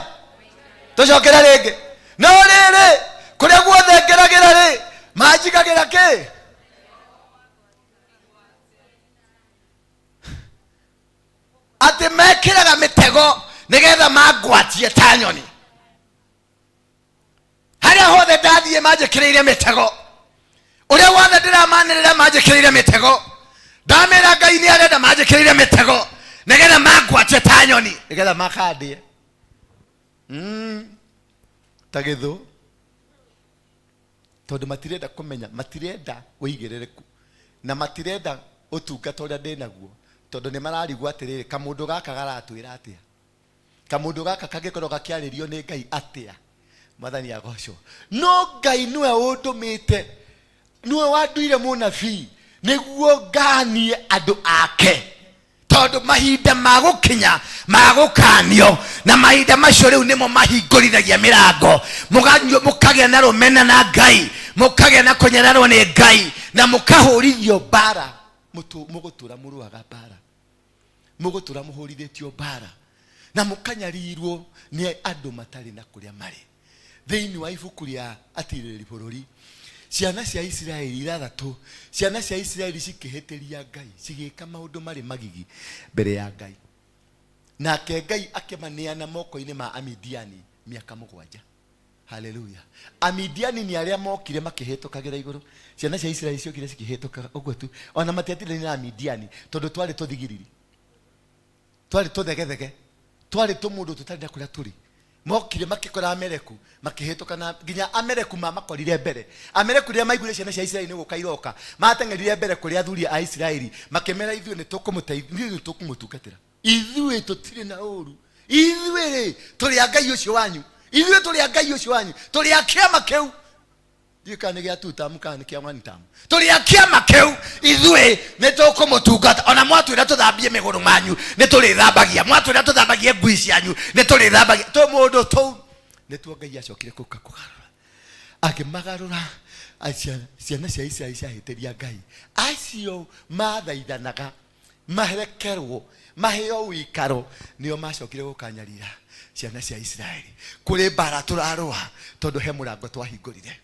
Tũcokere rĩngĩ. No rĩrĩ, kũrĩa guothe ngeragĩra rĩ, manjigagĩra kĩ? Atĩ mekĩraga mĩtego nĩgetha mangwatie ta nyoni. Harĩa hothe ndathiĩ manjĩkĩrĩire mĩtego, ũrĩa wothe ndĩramanĩrĩra manjĩkĩrĩire mĩtego, ndamĩra Ngai nĩ arenda manjĩkĩrĩire mĩtego nĩgetha mangwatie ta nyoni, nĩgetha makandĩe ta gĩthũ, tondũ matirenda kũmenya, matirenda ũigĩrĩrĩku na matirenda ũtungata ũrĩa ndĩnaguo, tondũ nĩ mararigwo atĩrĩrĩ, kamũndũ gaka garatwĩra atĩa? Kamũndũ gaka kangĩkorwo gakĩarĩrio nĩ Ngai atĩa? Mwathani agocwo. No Ngai nĩwe ũndũmĩte, nĩwe wanduire mũnabii nĩguo nganie andũ ake, tondũ mahinda ma gũkinya ma gũkanio, na mahinda macio rĩu nĩmo mahingũrithagia mĩrango, mũkagĩa na rũmena na Ngai, mũkagĩa na kũnyararwo nĩ Ngai, na mũkahũrithio mbara. Mũgũtũra mũrũaga mbara, mũgũtũra mũhũrithĩtio mbara, na mũkanyarirwo nĩ andũ matarĩ na kũrĩa marĩ. Thĩinĩ wa ibuku rĩa Atirĩrĩri Bũrũri, ciana cia Isiraeli ithathatũ, ciana cia Isiraeli cikĩhĩtĩria Ngai, cigĩka maũndũ marĩ magigi mbere ya Ngai, nake Ngai akĩmaneana moko-inĩ ma Amidiani mĩaka 7. Haleluya. Amidiani nĩ arĩa mokire makĩhĩtũkagĩra igũrũ. Ciana cia Isiraeli ciokire cikĩhĩtũkaga ũguo tu, ona matiatindanire na Amidiani tondũ twarĩ tũthigiriri, twarĩ tũthegethege, twarĩ tũmũndũ tũtarĩ na kũrĩa tũrĩ. Mokire makĩkora Ameleku makĩhĩtũka, na nginya Ameleku mamakorire mbere. Ameleku rĩrĩa maiguire ciana cia Isiraeli nĩ gũka iroka, mateng'erire mbere kũrĩ athuri a Isiraeli makĩmera, ithuĩ nĩ tũkũmũteithia, ithuĩ nĩ tũkũmũtungatĩra, ithuĩ tũtirĩ na ũru, ithuĩ rĩ tũrĩ a Ngai ũcio wanyu, ithuĩ tũrĩ a Ngai ũcio wanyu, tũrĩ a kĩama kĩu. Ndiũĩ kana nĩ gĩa two term kana nĩ kĩa one term. Tũrĩ a kĩama kĩu, ithuĩ nĩ tũkũmũtungata. Ona mwatwĩra tũthambie mĩgũrũ manyu nĩ tũrĩthambagia, mwatwĩra tũthambagie ngui cianyu nĩ tũrĩthambagia. Tũmũndũ tũu nĩtuo Ngai acokire kũka kũgarũra, akĩmagarũra. Ciana cia Isiraeli ciahĩtĩria Ngai, acio mathaithanaga marekerwo maheo wĩikaro nĩo macokire gũkanyarira ciana cia Isiraeli. Kũrĩ mbara tũrarũa tondũ he mũrango twahingũrire,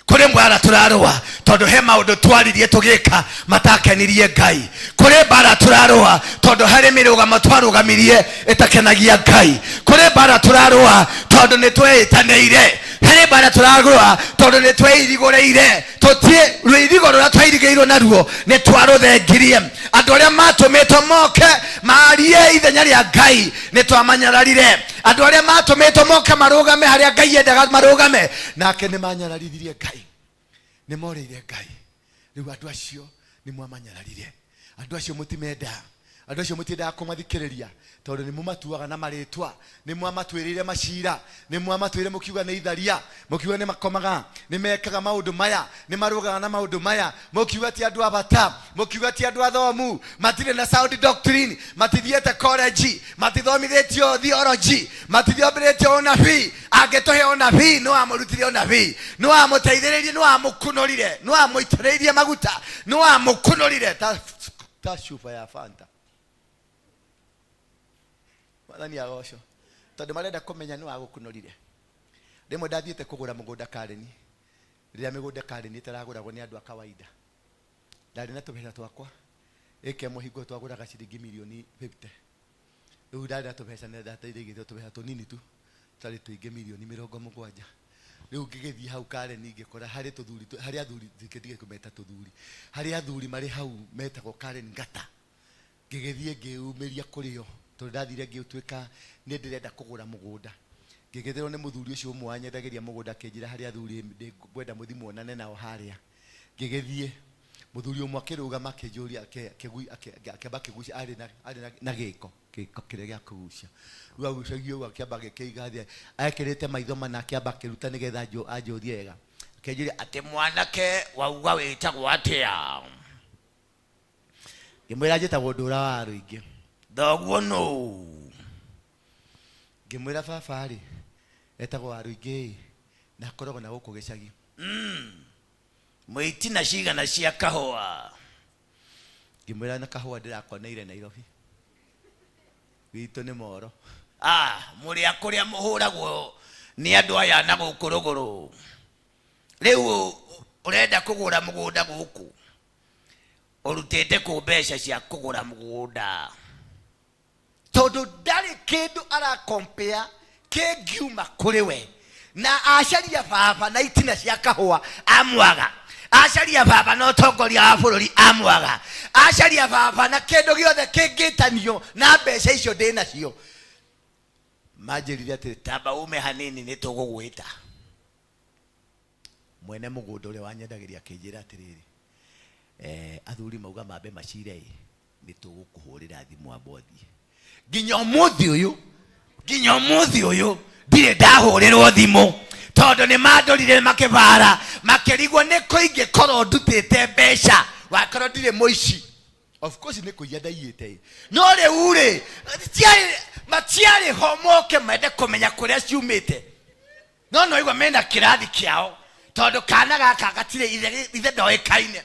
kũrĩ mbara tũrarũa tondũ he maũndũ twaririe tũgĩka matakenirie Ngai, kũrĩ mbara tũrarũa tondũ harĩ mĩrũgamo twarũgamirie ĩtakenagia Ngai, kũrĩ mbara tũrarũa tondũ nĩ tweĩtanĩire, harĩ mbara tũrarũa tondũ nĩ tweirigũrĩire. Tũtiĩ rũirigo rũrĩa twairigĩirwo naruo nĩ twarũthengirie. Andũ arĩa matũmĩtwo moke marie ithenya rĩa Ngai nĩ twamanyararire. Andũ arĩa matũmĩtwo moke marũgame harĩa Ngai endaga marũgame, nake nĩ manyararithirie Ngai, nĩ morĩire Ngai. Rĩu andũ acio nĩ mwamanyararire, andũ acio mũtimendaga, andũ acio mũtiendaga kũmathikĩrĩria tondũ nĩ mũmatuaga na marĩtwa, nĩ mwamatuĩrĩire macira, nĩ mwamatuĩrĩire mũkiuga nĩ itharia, mũkiuga nĩ makomaga, nĩ mekaga maũndũ maya, nĩ marũgaga na maũndũ maya, mũkiuga ti andũ a bata, mũkiuga ti andũ athomu, matirĩ na sound doctrine, matithiĩte college, matithomithĩtio theology, matithomithĩtio ũnabii. Angĩtũhe ũnabii, nĩ wamũrutire ũnabii, nĩ wamũteithĩrĩirie, nĩ wamũkunũrire, nĩ wamũitĩrĩirie maguta, nĩ wamũkunũrire ta cuba ya Fanta. Mwathani agocwo, tondũ marenda kũmenya nĩ wagũkunũrire. Rĩmwe ndathiĩte kũgũra mũgũnda Karen, rĩrĩa mĩgũnda Karen ĩtaragũragwo nĩ andũ a kawaida. Ndarĩ na tũbeca twakwa, ĩka ĩmwe hingo twagũraga ciringi mirioni 50. Rĩu ndarĩ na tũbeca na ndateithĩgĩte tũbeca tũnini tu, tũtarĩ tũingĩ mirioni 70. Rĩu ngĩgĩthiĩ hau Karen ngĩkora harĩ tũthuri, harĩ athuri, ndige kũmeta tũthuri, harĩ athuri marĩ hau metagwo Karen Ngata. Ngĩgĩthiĩ ngĩyumĩria kũrĩ o, tondũ ndathire ngĩtuĩka nĩ ndĩrenda kũgũra mũgũnda. Ngĩgĩthĩrwo nĩ mũthuri ũcio ũmwe wanyendagĩria mũgũnda, akĩnjĩra harĩ athuri ngwenda mũthiĩ muonane nao harĩa. Ngĩgĩthiĩ. Mũthuri ũmwe akĩrũgama akĩnjũria, akĩamba akĩgucia, arĩ na arĩ na gĩko, gĩko kĩrĩa gĩa kũgucia. Rĩu agucagia ũguo akĩamba agĩkĩiga thĩ, ekĩrĩte maitho mana akĩamba akĩruta nĩgetha anjũrie wega. Akĩnjũria atĩ mwanake wauga wĩtagwo atĩa? Ngĩmwĩra njĩtagwo Ndũra wa Rũingĩ. Thoguo nũ? Ngĩmwĩra baba rĩ, etagwo wa Rũingĩ na akoragwo na gũkũ gĩcagi. Mwĩ itina cigana cia kahũa? Ngĩmwĩra na kahũa ndĩrakoneire Nairobi. Gwitũ nĩ Moro. Ah, mũrĩ a kũrĩa mũhũragwo nĩ andũ aya na gũkũ rũgũrũ. Rĩu ũrenda kũgũra mũgũnda gũkũ? Ũrutĩte kũ mbeca cia kũgũra mũgũnda? Tondũ ndarĩ kĩndũ arakompea kĩngiuma kũrĩ we. Na acaria baba na itina cia kahũa amwaga, acaria baba na ũtongoria wa bũrũri amwaga, acaria baba na kĩndũ gĩothe kĩngĩtanio na mbeca icio ndĩ nacio. Manjĩrire atĩrĩ, tamba ume hanini nĩ tũgũgwĩta. Mwene mũgũnda ũrĩa wanyendagĩria akĩnjĩra atĩrĩrĩ, athuri mauga mambe macire ĩ, nĩ tũgũkũhũrĩra thimũ amba ũthiĩ. Nginya ũmũthĩ ũyũ, nginya ũmũthĩ ũyũ ndirĩ ndahũrĩrwo thimũ, tondũ nĩ mandorire makĩbara makĩrigwo nĩ kũ ingĩkorwo ndutĩte mbeca, wakorwo ndirĩ mũici. Of course nĩ kũiya ndaiyĩte ĩ. No rĩu rĩ, matiarĩ ho moke mende kũmenya kũrĩa ciumĩte. No no igua mena kĩrathi kĩao, tondũ kana gaka gatirĩ ithe ndoĩkaine.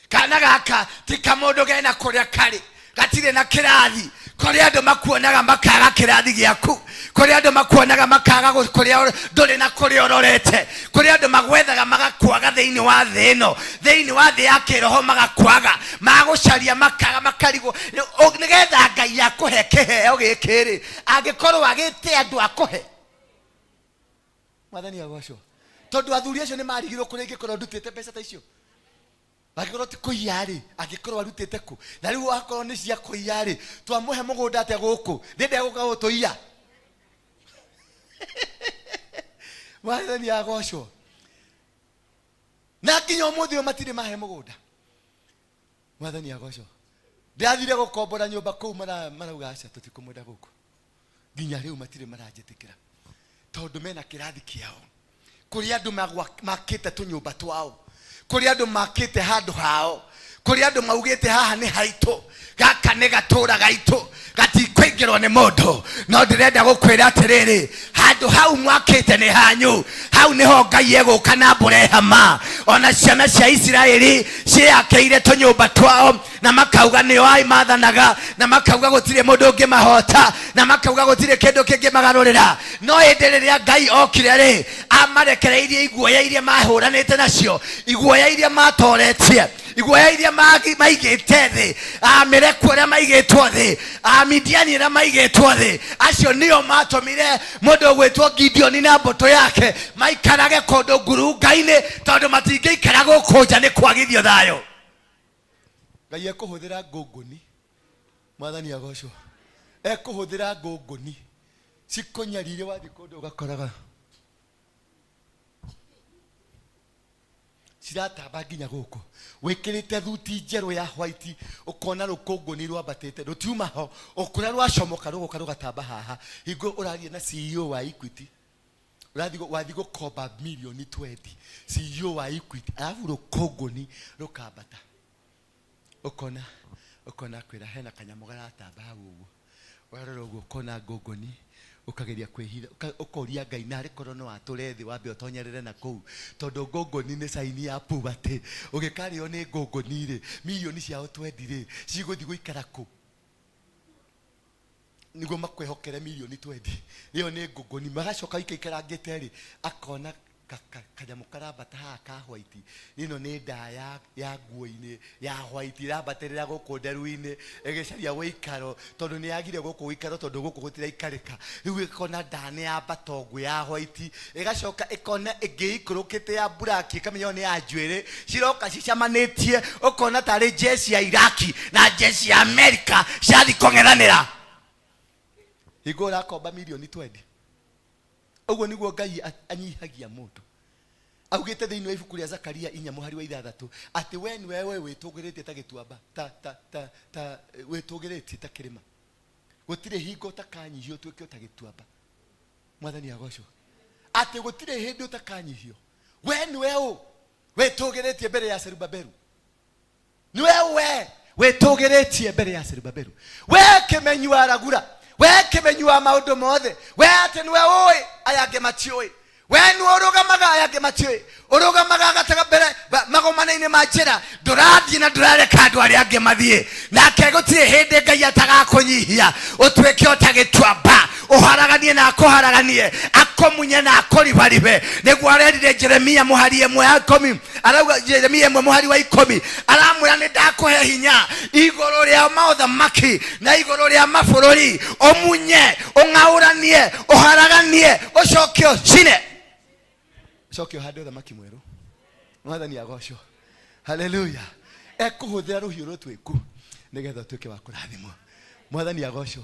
Kana gaka ti kamũndũ gena kũrĩa karĩ, gatirĩ na kĩrathi. Kũrĩa andũ makuonaga makaga kĩrathi gĩaku, kũrĩa andũ makuonaga makaga kũrĩa ndũrĩ na kũrĩa ũrorete, kũrĩa andũ magwethaga magakwaga thĩinĩ wa thĩ ĩno, thĩinĩ wa thĩ ya kĩroho magakwaga, magũcaria makaga, makarigwo. Nĩgetha Ngai akũhe kĩheo gĩkĩ rĩ, angĩkorwo agĩte andũ akũhe. Mwathani agocwo. Tondũ athuri acio nĩ marigirwo kũrĩa ingĩkorwo ndutĩte mbeca ta icio. Angĩkorwo ti kũiya rĩ, angĩkorwo arutĩte kũ? Na rĩu akorwo nĩ cia kũiya rĩ, twamũhe mũgũnda atĩa gũkũ? Ndĩndĩ gũka gũtũiya. Mwathani agocwo. Na nginya ũmũthĩ ũyũ matirĩ mahe mũgũnda. Mwathani agocwo. Ndĩrathire gũkombora nyũmba kũu marauga aca tũtikũmwenda gũkũ. Nginya rĩu matirĩ maranjĩtĩkĩra tondũ mena kĩrathi kĩao. Kũrĩ andũ makĩte tũnyũmba twao, kũrĩ andũ makĩte handũ hao, kũrĩ andũ maugĩte haha nĩ haitũ, gaka nĩ gatũra gaitũ, gatikũingĩrwo nĩ mũndũ. No ndĩrenda gũkwĩra atĩrĩrĩ, handũ hau mwakĩte nĩ hanyu, hau nĩho Ngai egũka na mbura ĩhama. Ona ciana cia Isiraeli ciĩyakĩire tũnyũmba twao, na makauga nĩo ai mathanaga, na makauga gũtirĩ mũndũ ũngĩmahota, na makauga gũtirĩ kĩndũ kĩngĩmagarũrĩra. No ĩndĩ rĩrĩa Ngai okire rĩ, amarekereirie iguoya iria mahũranĩte nacio, iguoya iria matoretie, iguoya iria maigĩte thĩ, Amaleki arĩa maigĩtwo thĩ, Amidiani arĩa maigĩtwo thĩ, acio nĩo matũmire mũndũ ũgwĩtwo Gideoni na mbũtũ yake maikarage kũndũ ngurunga-inĩ, tondũ matingĩikara gũkũ nja nĩ kwagithio thayũ. Ngai ekũhũthĩra ngũngũni, Mwathani agocwo, ekũhũthĩra ngũngũni cikũnyarire, wathiĩ kũndũ ũgakoraga ciratamba nginya gũkũ, wĩkĩrĩte thuti njerũ ya white, ũkona rũkũngũni rwambatĩte rũtiuma ho, o kũrĩa rwacomoka rũgoka rũgatamba haha. Hingo ũraria na CEO wa Equity, wathiĩ gũkomba mirioni 20, CEO wa Equity, alafu rũkũngũni rũkambata, ũkona kwĩra hena kanyamũ garatamba hau ũguo, warora ũguo ũkona ngũngũni, ũkageria kwĩhitha, ũkoria Ngai narĩ korwo no atũre thĩ wambe ũtonyerere na kũu, tondũ ngũngũni nĩ sign ya poverty. Ũgĩkarĩo nĩ ngũngũni rĩ, mirioni ciao 20 rĩ, cigũthiĩ gũikara kũ? Nĩguo makwĩhokere mirioni 20. Ĩyo nĩ ngũngũni. Magacoka aikaikarangĩte rĩ, akona kanyamũ karambata haha ka white. Ĩno nĩ ndaa ya nguo-inĩ ya white ĩrambatĩrĩra gũkũ nderu-inĩ, ĩgĩcaria ũikaro, tondũ nĩ yagire gũkũ ũikaro, tondũ gũkũ gũtiraikarĩka. Rĩu ĩkona ndaa nĩ yambata ũguo ya white, ĩgacoka ĩkona ĩngĩ ĩikũrũkĩte ya black, ĩkamenya ĩyo nĩ ya njuĩrĩ, ciroka cicamanĩtie, ũkona tarĩ jeshi ya Iraki na jeshi ya Amerika ciathiĩ kũng'ethanĩra. Hingo ũrakomba mirioni 20. Ũguo nĩguo Ngai anyihagia mũndũ. Augĩte thĩinĩ wa ibuku rĩa Zakaria 4 mũhari wa 6 atĩ we nĩwe we wĩtũgĩrĩtie ta gĩtuamba, ta ta ta ta wĩtũgĩrĩtie ta kĩrĩma, gũtirĩ hingo ũtakanyihio ũtuĩke ta gĩtuamba. Mwathani agocwo. Atĩ gũtirĩ hĩndĩ ũtakanyihio. We nĩwe ũ wĩtũgĩrĩtie mbere ya Zerubbabelu? Nĩwe we wĩtũgĩrĩtie mbere ya Zerubbabelu, we kĩmenyi wa ragura, we kĩmenyi wa maũndũ mothe, we atĩ nĩwe ũĩ aya angĩ matiũĩ, we nĩwe ũrũgamaga aya angĩ matiũĩ, ũrũgamaga gataga mbere magomano-inĩ ma njĩra, ndũrathiĩ na ndũrareka andũ arĩa angĩ mathiĩ. Nake gũtirĩ hĩndĩ Ngai atagakũnyihia ũtuĩke o ta gĩtuamba, ũharaganie na akũharaganie, akũmunye na akũribaribe. Nĩguo arerire Jeremia mũhari ĩmwe ya ikũmi, arauga Jeremia ĩmwe mũhari wa ikũmi, aramwĩra nĩ ndakũhe hinya igũrũ rĩa maũthamaki na igũrũ rĩa mabũrũri, ũmunye, ũng'aũranie, ũharaganie, ũcoke ũcine, ũcoke ũhande ũthamaki mwerũ. Mwathani agocwo. Haleluya. Ekũhũthĩra rũhiũ rũtuĩku nĩgetha ũtuĩke wa kũrathimwo. Mwathani agocwo.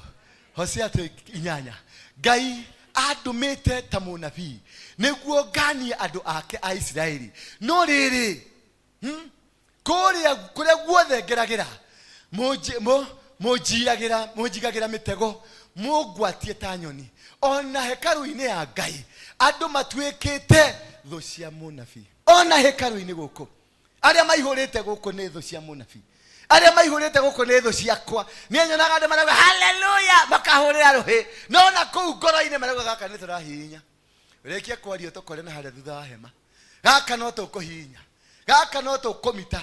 Hosea 8, Ngai andũmĩte ta mũnabii nĩguo nganie andũ ake a Isiraeli, no rĩrĩ, kũrĩa kũrĩa guothe ngeragĩra, mũnjiyagĩra, mũnjigagĩra mĩtego, mũngwatie ta nyoni. Ona hekarũ-inĩ ya Ngai andũ matuĩkĩte thũ cia mũnabii. Ona hekarũ-inĩ gũkũ arĩa maihũrĩte gũkũ nĩ thũ cia mũnabii, arĩa maihũrĩte gũkũ nĩ thũ ciakwa. Niĩ nyonaga andũ marauga haleluya, makahũrĩra rũhĩ, no na kũu ngoro-inĩ marauga gaka nĩ tũrahihinya. Rĩkia kwaria tũkore na harĩa thutha wa hema, gaka no tũkũhihinya, gaka no tũkũmita,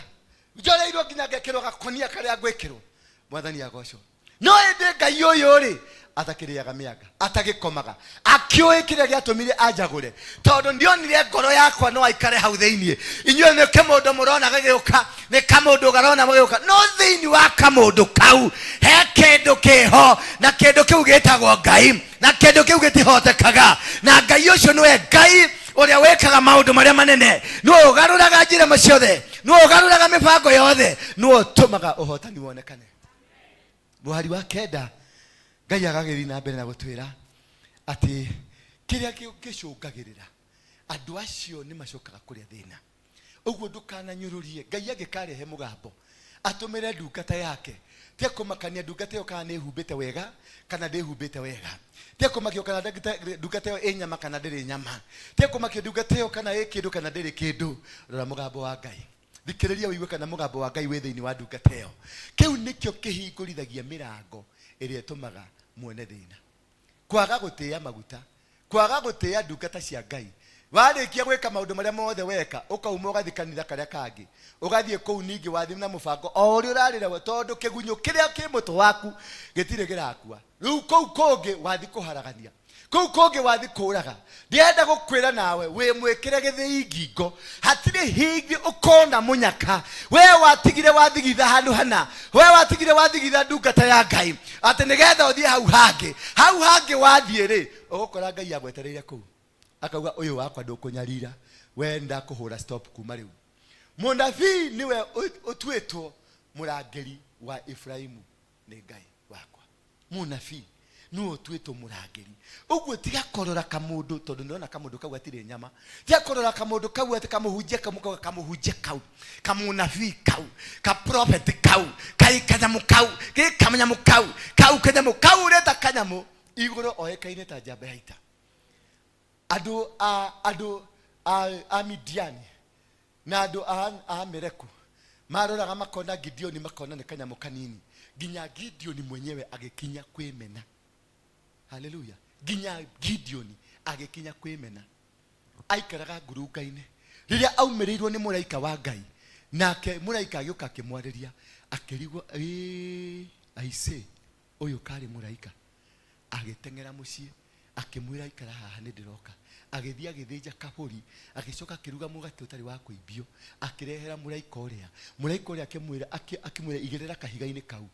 njoreirwo nginya ngekĩrwo gakonia karĩa ngwĩkĩrwo. Mwathani agocwo. No ĩndĩ Ngai ũyũ rĩ, atakĩrĩaga mĩanga, atagĩkomaga, akĩũĩ kĩrĩa gĩatũmire anjagũre, tondũ ndionire ngoro yakwa no aikare hau thĩinĩ. Inyuĩ nĩ kĩmũndũ mũrona gĩgĩũka, nĩ kamũndũ garona gĩgĩũka, no thĩinĩ wa kamũndũ kau he kĩndũ kĩho, na kĩndũ kĩu gĩtagwo Ngai, na kĩndũ kĩu gĩtihotekaga. Na Ngai ũcio nĩwe Ngai ũrĩa wĩkaga maũndũ marĩa manene, nĩwe ũgarũraga njĩra ciothe, nĩwe ũgarũraga mĩbango yothe, nĩwe ũtũmaga ũhotani wonekane. Mũhari wa 9, Ngai agagĩthiĩ na mbere na gũtwĩra atĩ kĩrĩa gĩcũngagĩrĩra andũ acio nĩ macokaga kũrĩa thĩna. Ũguo ndũkananyũrũrie Ngai angĩkarehe mũgambo atũmĩre ndungata yake, tia kũmakania ndungata ĩyo kana nĩ ĩhumbĩte wega kana ndĩhumbĩte wega, tia kũmakio kana ndungata ĩyo ĩ nyama kana ndĩrĩ nyama, tia kũmakio ndungata ĩyo kana ĩ kĩndũ kana ndĩrĩ kĩndũ. Rora mũgambo wa Ngai, thikĩrĩria ũigue kana mũgambo wa Ngai wĩ thĩinĩ wa ndungata ĩyo. Kĩu nĩkĩo kĩhingũrithagia mĩrango ĩrĩa ĩtũmaga muone thĩna. Kwaga gũtĩĩa maguta, kwaga gũtĩĩa ndungata cia Ngai. Warĩkia gwĩka maũndũ marĩa mothe weka, ũkauma ũgathiĩ kanitha karĩa kangĩ, ũgathiĩ kũu ningĩ wathiĩ na mũbango o ũrĩa ũrarĩ naguo, tondũ kĩgunyũ kĩrĩa kĩ mũtwe waku gĩtirĩ kĩrakua. Rĩu kũu kũngĩ wathiĩ kũharagania, kũu kũngĩ wathiĩ kũraga. Ndĩrenda gũkwĩra nawe wĩ mwĩkĩre gĩthĩi ngingo, hatirĩ hingi ũkona mũnyaka. We watigire wathigitha handũ hana, we watigire wathigitha ndungata ya Ngai atĩ nĩgetha ũthiĩ hau hangĩ. Hau hangĩ wathiĩ rĩ, ũgũkora Ngai agwetereire kũu, akauga ũyũ wakwa ndũkũnyarira, we ndakũhũra stop kuma rĩu. Mũnabii nĩwe ũtuĩtwo mũrangĩri wa Efraimu nĩ Ngai wakwa. Mũnabii nĩwe ũtuĩtwo mũrangĩri. Ũguo tiga kũrora kamũndũ, tondũ nĩrona kamũndũ kau gatirĩ nyama. Tiga kũrora kamũndũ kau atĩ kamũhunjia kau, mũkauga kamũhunjia kau, kamũnabii kau, kaprofeti kau, kai kanyamũ kau, gĩ kanyamũ kau, kau kanyamũ kau ũreta kanyamũ igũrũ oĩkaine ta njamba ya ita. Andũ a andũ a, a Midiani na andũ a Aameleku maroraga makona Gideoni, makona nĩ kanyamũ kanini, nginya Gideoni mwenyewe agĩkinya kwĩmena. Haleluya! Nginya Gideoni agĩkinya kwĩmena. Aikaraga ngurunga-inĩ rĩrĩa aumĩrĩirwo nĩ mũraika wa Ngai, nake mũraika agĩũka akĩmwarĩria, akĩrigwo, ĩĩ aisee, ũyũ karĩ mũraika. Agĩteng'era mũciĩ, akĩmwĩra ikara haha nĩ ndĩroka. Agĩthiĩ agĩthĩnja kabũri, agĩcoka akĩruga mũgate ũtarĩ wa kũimbio, akĩrehera mũraika ũrĩa. Mũraika ũrĩa akĩmwĩra, akĩmwĩra igĩrĩra kahiga-inĩ kau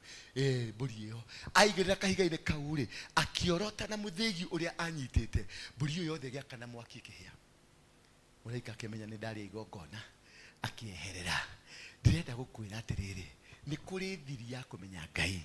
mbũri ĩyo. Aigĩrĩra kahiga-inĩ kau rĩ, akĩorota na mũthĩgi ũrĩa anyitĩte, mbũri ĩyo yothe ĩgĩakana mwaki ĩkĩhĩa. Mũraika akĩmenya nĩ ndarĩa igongona, akĩeherera. Ndĩrenda gũkwĩra atĩrĩrĩ, nĩ kũrĩ thiri ya kũmenya Ngai.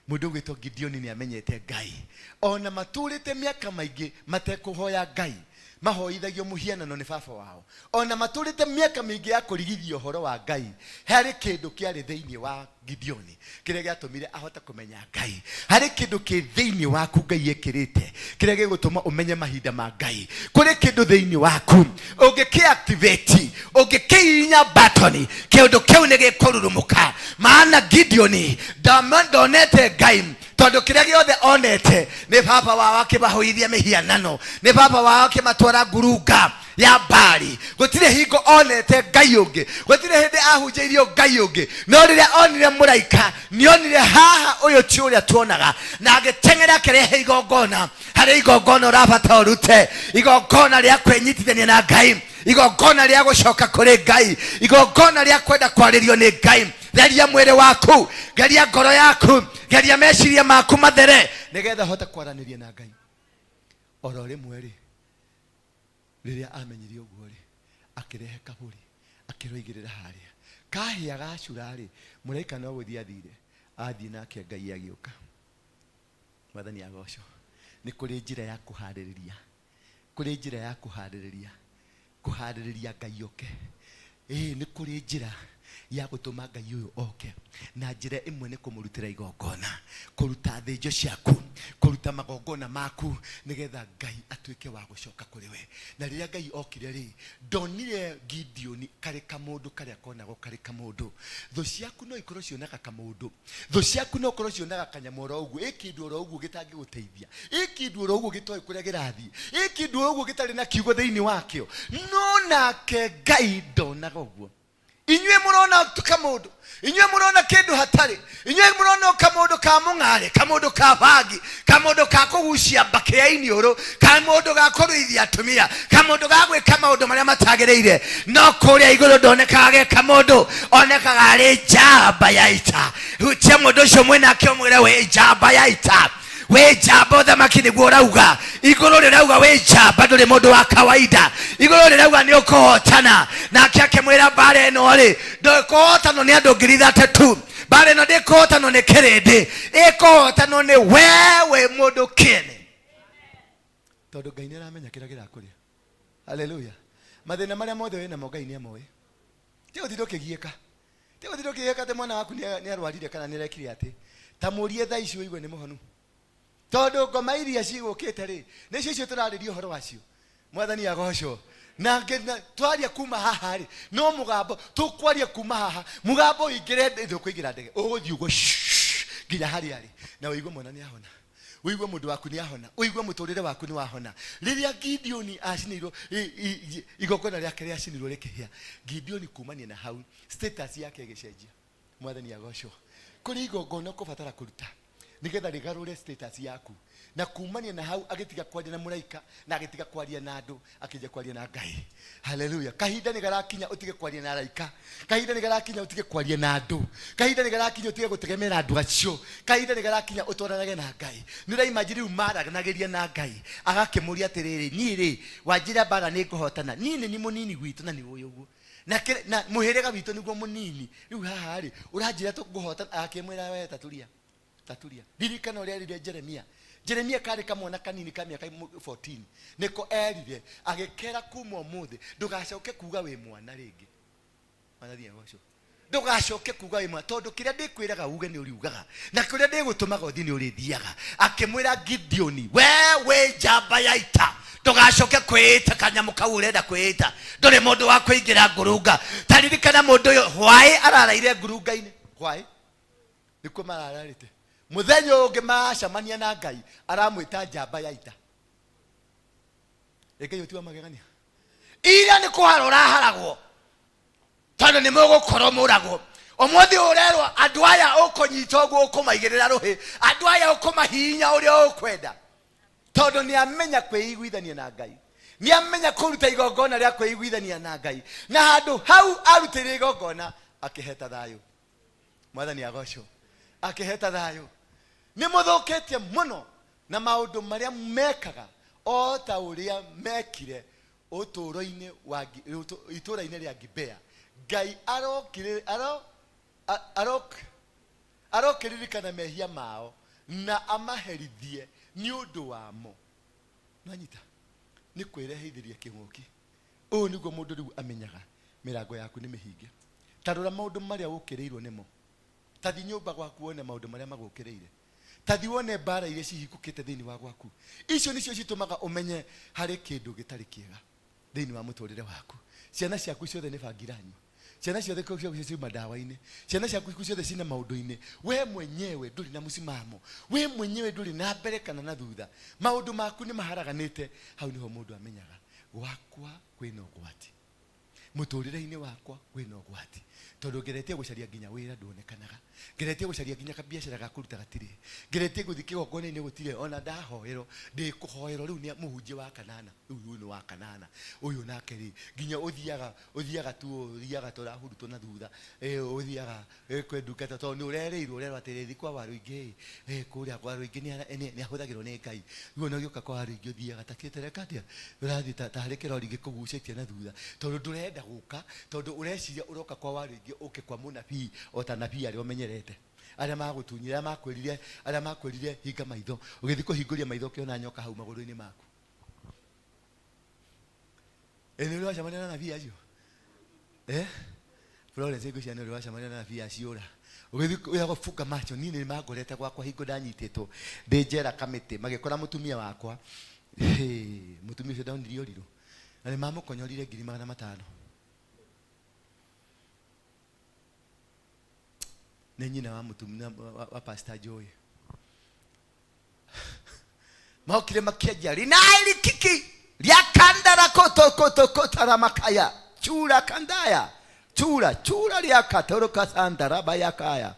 Mũndũ ũgwĩtwo Gideoni nĩ amenyete Ngai. Ona matũrĩte mĩaka maingĩ matekũhoya Ngai, Mahoithagio mũhianano nĩ baba wao. Ona matũrĩte mĩaka mĩingĩ ya kũrigithia ũhoro wa Ngai, harĩ kĩndũ kĩarĩ thĩinĩ wa Gideoni kĩrĩa gĩatũmire ahote kũmenya Ngai. Harĩ kĩndũ kĩ thĩinĩ waku Ngai ekĩrĩte kĩrĩa gĩgũtũma ũmenye mahinda ma Ngai. Kũrĩ kĩndũ thĩinĩ waku ũngĩkĩ-activate, ũngĩkĩhihinya button, kĩndũ kĩu nĩ gĩkũrurumũka. Maana Gideoni ndonete Ngai, tondũ kĩrĩa gĩothe onete nĩ baba wao akĩmahũithia mĩhianano, nĩ baba wao akĩmatwara ngurunga ya Baali. Gũtirĩ hingo onete Ngai ũngĩ, gũtirĩ hĩndĩ ahunjĩirio Ngai ũngĩ. No rĩrĩa onire mũraika, nĩonire haha ũyũ ti ũrĩa tuonaga, na agĩteng'era akĩrehe igongona. Harĩ igongona ũrabata ũrute, igongona rĩa kwĩnyitithania na Ngai, igongona rĩa gũcoka kũrĩ Ngai, igongona rĩa kwenda kwarĩrio nĩ Ngai. Geria mwĩrĩ waku, geria ngoro yaku, geria meciria maku mathere, nĩgetha ũhote kwaranĩria na Ngai. Oro rĩmwe rĩ, rĩrĩa amenyire ũguo rĩ, akĩrehe kabũri akĩroigĩrĩra harĩa kahĩa gacura rĩ, mũraika no gũthiĩ athire, athiĩ nake Ngai agĩũka. Mwathani agocwo. Nĩ kũrĩ njĩra ya kũharĩrĩria, kũrĩ njĩra ya kũharĩrĩria, kũharĩrĩria Ngai oke. Ĩĩ, nĩ kũrĩ njĩra ya gũtũma Ngai ũyũ oke, na njĩra ĩmwe nĩ kũmũrutĩra igongona, kũruta thĩnjo ciaku, kũruta magongona maku, nĩgetha Ngai atuĩke wa gũcoka kũrĩ we. Na rĩrĩa Ngai okire rĩ, ndonire Gideoni karĩ kamũndũ karĩa konagwo karĩ kamũndũ. Thũ ciaku no ikorwo cionaga kamũndũ, Thũ ciaku no korwo cionaga kanyamũ oro ũguo, ĩ kĩndũ oro ũguo gĩtangĩgũteithia, ĩ kĩndũ oro ũguo gĩtoĩ kũrĩa kĩrathiĩ, ĩ kĩndũ oro ũguo gĩtarĩ na kiugo thĩinĩ wakĩo. No nake Ngai ndonaga ũguo. Inyuĩ mũrona kamũndũ, inyuĩ mũrona kĩndũ hatarĩ, inyuĩ mũrona o kamũndũ ka mũng'arĩ, kamũndũ ka bangi, kamũndũ ka kũgucia mbakĩ ya iniũrũ, kamũndũ ga kũruithia atumia, kamũndũ ga gwĩka maũndũ marĩa matagĩrĩire. No kũrĩa igũrũ ndonekaga ge kamũndũ, onekaga arĩ njamba ya ita. Hutia mũndũ ũcio mwĩnake ũmwĩre wĩ njamba ya ita, wĩ njamba. Ũthamaki nĩguo ũrauga, igũrũ rĩrauga wĩ njamba, ndũrĩ mũndũ wa kawaida. Igũrũ rĩrauga nĩ ũkũhotana. Nake akĩmwĩra mbara ĩno rĩ, ndĩkũhotanwo nĩ andũ 30,000 tu, mbara ĩno ndĩkũhotanwo nĩ kĩrĩndĩ, ĩkũhotanwo nĩ we wĩ mũndũ kĩene, tondũ Ngai nĩ aramenya kĩrĩa kĩrakũrĩa. Haleluya. Mathĩna marĩa mothe wĩ namo Ngai nĩ amoĩ. Ti ũtinde ũkĩgiĩka, ti ũtinde ũkĩgiĩka atĩ mwana waku nĩ arwarire kana nĩ arekire atĩ. Ta mũrie thaa ici ũigue nĩ mũhonu, tondũ ngoma iria cigũkĩte rĩ, nĩcio icio tũrarĩria ũhoro wacio. Mwathani agocwo. Na twaria kuma haha rĩ, no mũgambo tũkwaria kuma haha, mũgambo ũingĩre, ndũkũingĩra ndege, ũgũthiĩ ũguo shh, nginya harĩa arĩ, na ũigue mwana nĩ ahona, ũigue mũndũ waku nĩ ahona, ũigue mũtũrĩre waku nĩ wahona. Rĩrĩa Gideoni acinirwo, igongona rĩake rĩacinirwo rĩkĩhĩa, Gideoni kumania na hau status yake ĩgĩcenjia. Mwathani agocwo. Kũrĩ igongona ũkũbatara kũruta nĩgetha rĩgarũre status yaku. Na kumania na hau agĩtiga kwaria na mũraika, na agĩtiga kwaria na andũ, akĩnjia kwaria na Ngai. Haleluya. Kahinda nĩ garakinya ũtige kwaria na araika, kahinda nĩ garakinya ũtige kwaria na andũ, kahinda nĩ garakinya ũtige gũtegemera andũ acio, kahinda nĩ garakinya ũtwaranage na Ngai. Nĩ ũraimagine rĩu maranagĩria na Ngai, agakĩmũria atĩrĩrĩ, niĩ rĩ, wanjĩra mbara nĩ ngũhotana, niĩ nĩ niĩ mũnini gwitũ na nĩ ũĩ ũguo, na na mũhĩrĩga witũ nĩguo mũnini, rĩu haha rĩ, ũranjĩra ngũhotana? Agakĩmwĩra, we taturia, taturia. Ririkana ũrĩa erire Jeremia. Jeremia karĩ kamwana kanini ka mĩaka 14, nĩko erire, agĩkera kuma ũmũthĩ ndũgacoke kuga wĩ mwana rĩngĩ. Mwathani agocwo. Ndũgacoke kuga wĩ mwana, tondũ kĩrĩa ndĩkwĩraga uge nĩ ũriugaga, na kũrĩa ndĩgũtũmaga ũthiĩ nĩ ũrĩthiaga. Akĩmwĩra Gideoni, we wĩ njamba ya ita, ndũgacoke kwĩĩta kanyamũ kau ũrenda kwĩĩta, ndũrĩ mũndũ wa kũingĩra ngurunga. Ta ririkana mũndũ ũyũ hwaĩ araraire ngurunga-inĩ, hwaĩ nĩkuo marararĩte. Mũthenya ũngĩ maracemania na Ngai, aramwĩta njamba ya ita. Ĩ Ngai ũti wa magegania, ira nĩ kũhara ũraharagwo, tondũ nĩ mũgũkorwo mũragwo. Ũmũthĩ ũrerwo andũ aya ũkũnyita ũguo, ũkũmaigĩrĩra rũhĩ, andũ aya ũkũmahihinya ũrĩa ũkwenda, tondũ nĩ amenya kwĩiguithania na Ngai, nĩ amenya kũruta igongona rĩa kwĩiguithania na Ngai. Na handũ hau arutĩire igongona akĩheta thayũ. Mwathani agocwo. Akĩheta thayũ. Nĩ mũthũkĩtie mũno na maũndũ marĩa mekaga, o ta ũrĩa mekire ũtũũro-inĩ wa itũũra-inĩ rĩa Gibea. Ngai arokĩririkana mehia mao na amaherithie nĩ ũndũ wamo. Nwanyita? Nĩ kwĩrehithĩria kĩng'ũki. Ũũ nĩguo mũndũ rĩu amenyaga mĩrango yaku nĩ mĩhinge. Ta rora maũndũ marĩa ũkĩrĩirwo nĩmo. Ta thiĩ nyũmba gwaku wone maũndũ marĩa magũkĩrĩire. Ta thiĩ wone mbara iria cihingũkĩte thĩinĩ wa gwaku. Icio nĩcio citũmaga ũmenye harĩ kĩndũ gĩtarĩ kĩega thĩinĩ wa mũtũrĩre waku. Ciana ciaku ciothe nĩ bangi iranyua. Ciana ciothe ciaku ciuma ndawa-inĩ. Ciana ciaku ciothe cina maũndũ-inĩ. We mwenyewe ndũrĩ na mũsimamo. We mwenyewe ndũrĩ na mbere kana na thutha. Maũndũ maku nĩ maharaganĩte. Hau nĩho mũndũ amenyaga gwakwa kwĩna ũgwati. Mũtũrĩre-inĩ wakwa kwĩna ũgwati. Tondũ ngeretie gũcaria nginya wĩra nduonekanaga. Ngeretie gũcaria nginya kabiacara ga kũruta gatirĩ. Ngeretie gũthiĩ kĩgongona-inĩ gũtirĩ ona ndahoerwo. Ndĩ kũhoerwo rĩu nĩ mũhunjia wa kanana. Rĩu ũyũ nĩ wa kanana. Ũyũ nake rĩ, nginya ũthiaga ũthiaga tu ũthiaga ta ũrahurutwo na thutha. Ũthiaga kwĩ ndungata tondũ nĩ ũrerĩirwo ũrerwo atĩrĩ thiĩ kwa Warũingĩ ĩ, kũrĩa kwa Warũingĩ nĩ ahũthagĩrwo nĩ Ngai. Rĩu ona ũgĩũka kwa Warũingĩ ũthiaga ta kĩtereka atĩa, ũrathiĩ ta tarĩ kĩrori gĩkũgucĩtie na thutha tondũ ndũrenda gũka tondũ ũreciria ũroka kwa Warũingĩ ũke kwa mũnabii o ta anabii arĩa ũmenyerete. Arĩa magũtunyire, arĩa makwĩrire, arĩa makwĩrire hinga maitho, ũgĩthiĩ kũhingũria maitho ũkĩona nyoka hau magũrũ-inĩ maku. Ĩ nĩ ũrĩ wacemania na anabii acio? Eh? Florence ngwĩciria nĩ ũrĩ wacemania na anabii acio ũra. Ũgĩthiĩ wĩra gũbunga macho niĩ nĩ mangorete gwakwa hingo ndanyitĩtwo ndĩ njera kamĩtĩ magĩkora mũtumia wakwa. Hĩ, mũtumia ũcio ndonirie ũrirũ na nĩ mamũkonyorire 500,000. Nĩ nyina wa mũtumia wa Pastor Joy. Mokire makĩanjia rinaili kiki riakandara kotokotokotaramakaya chura kandaya chura chura riakatorokasandarabayakaya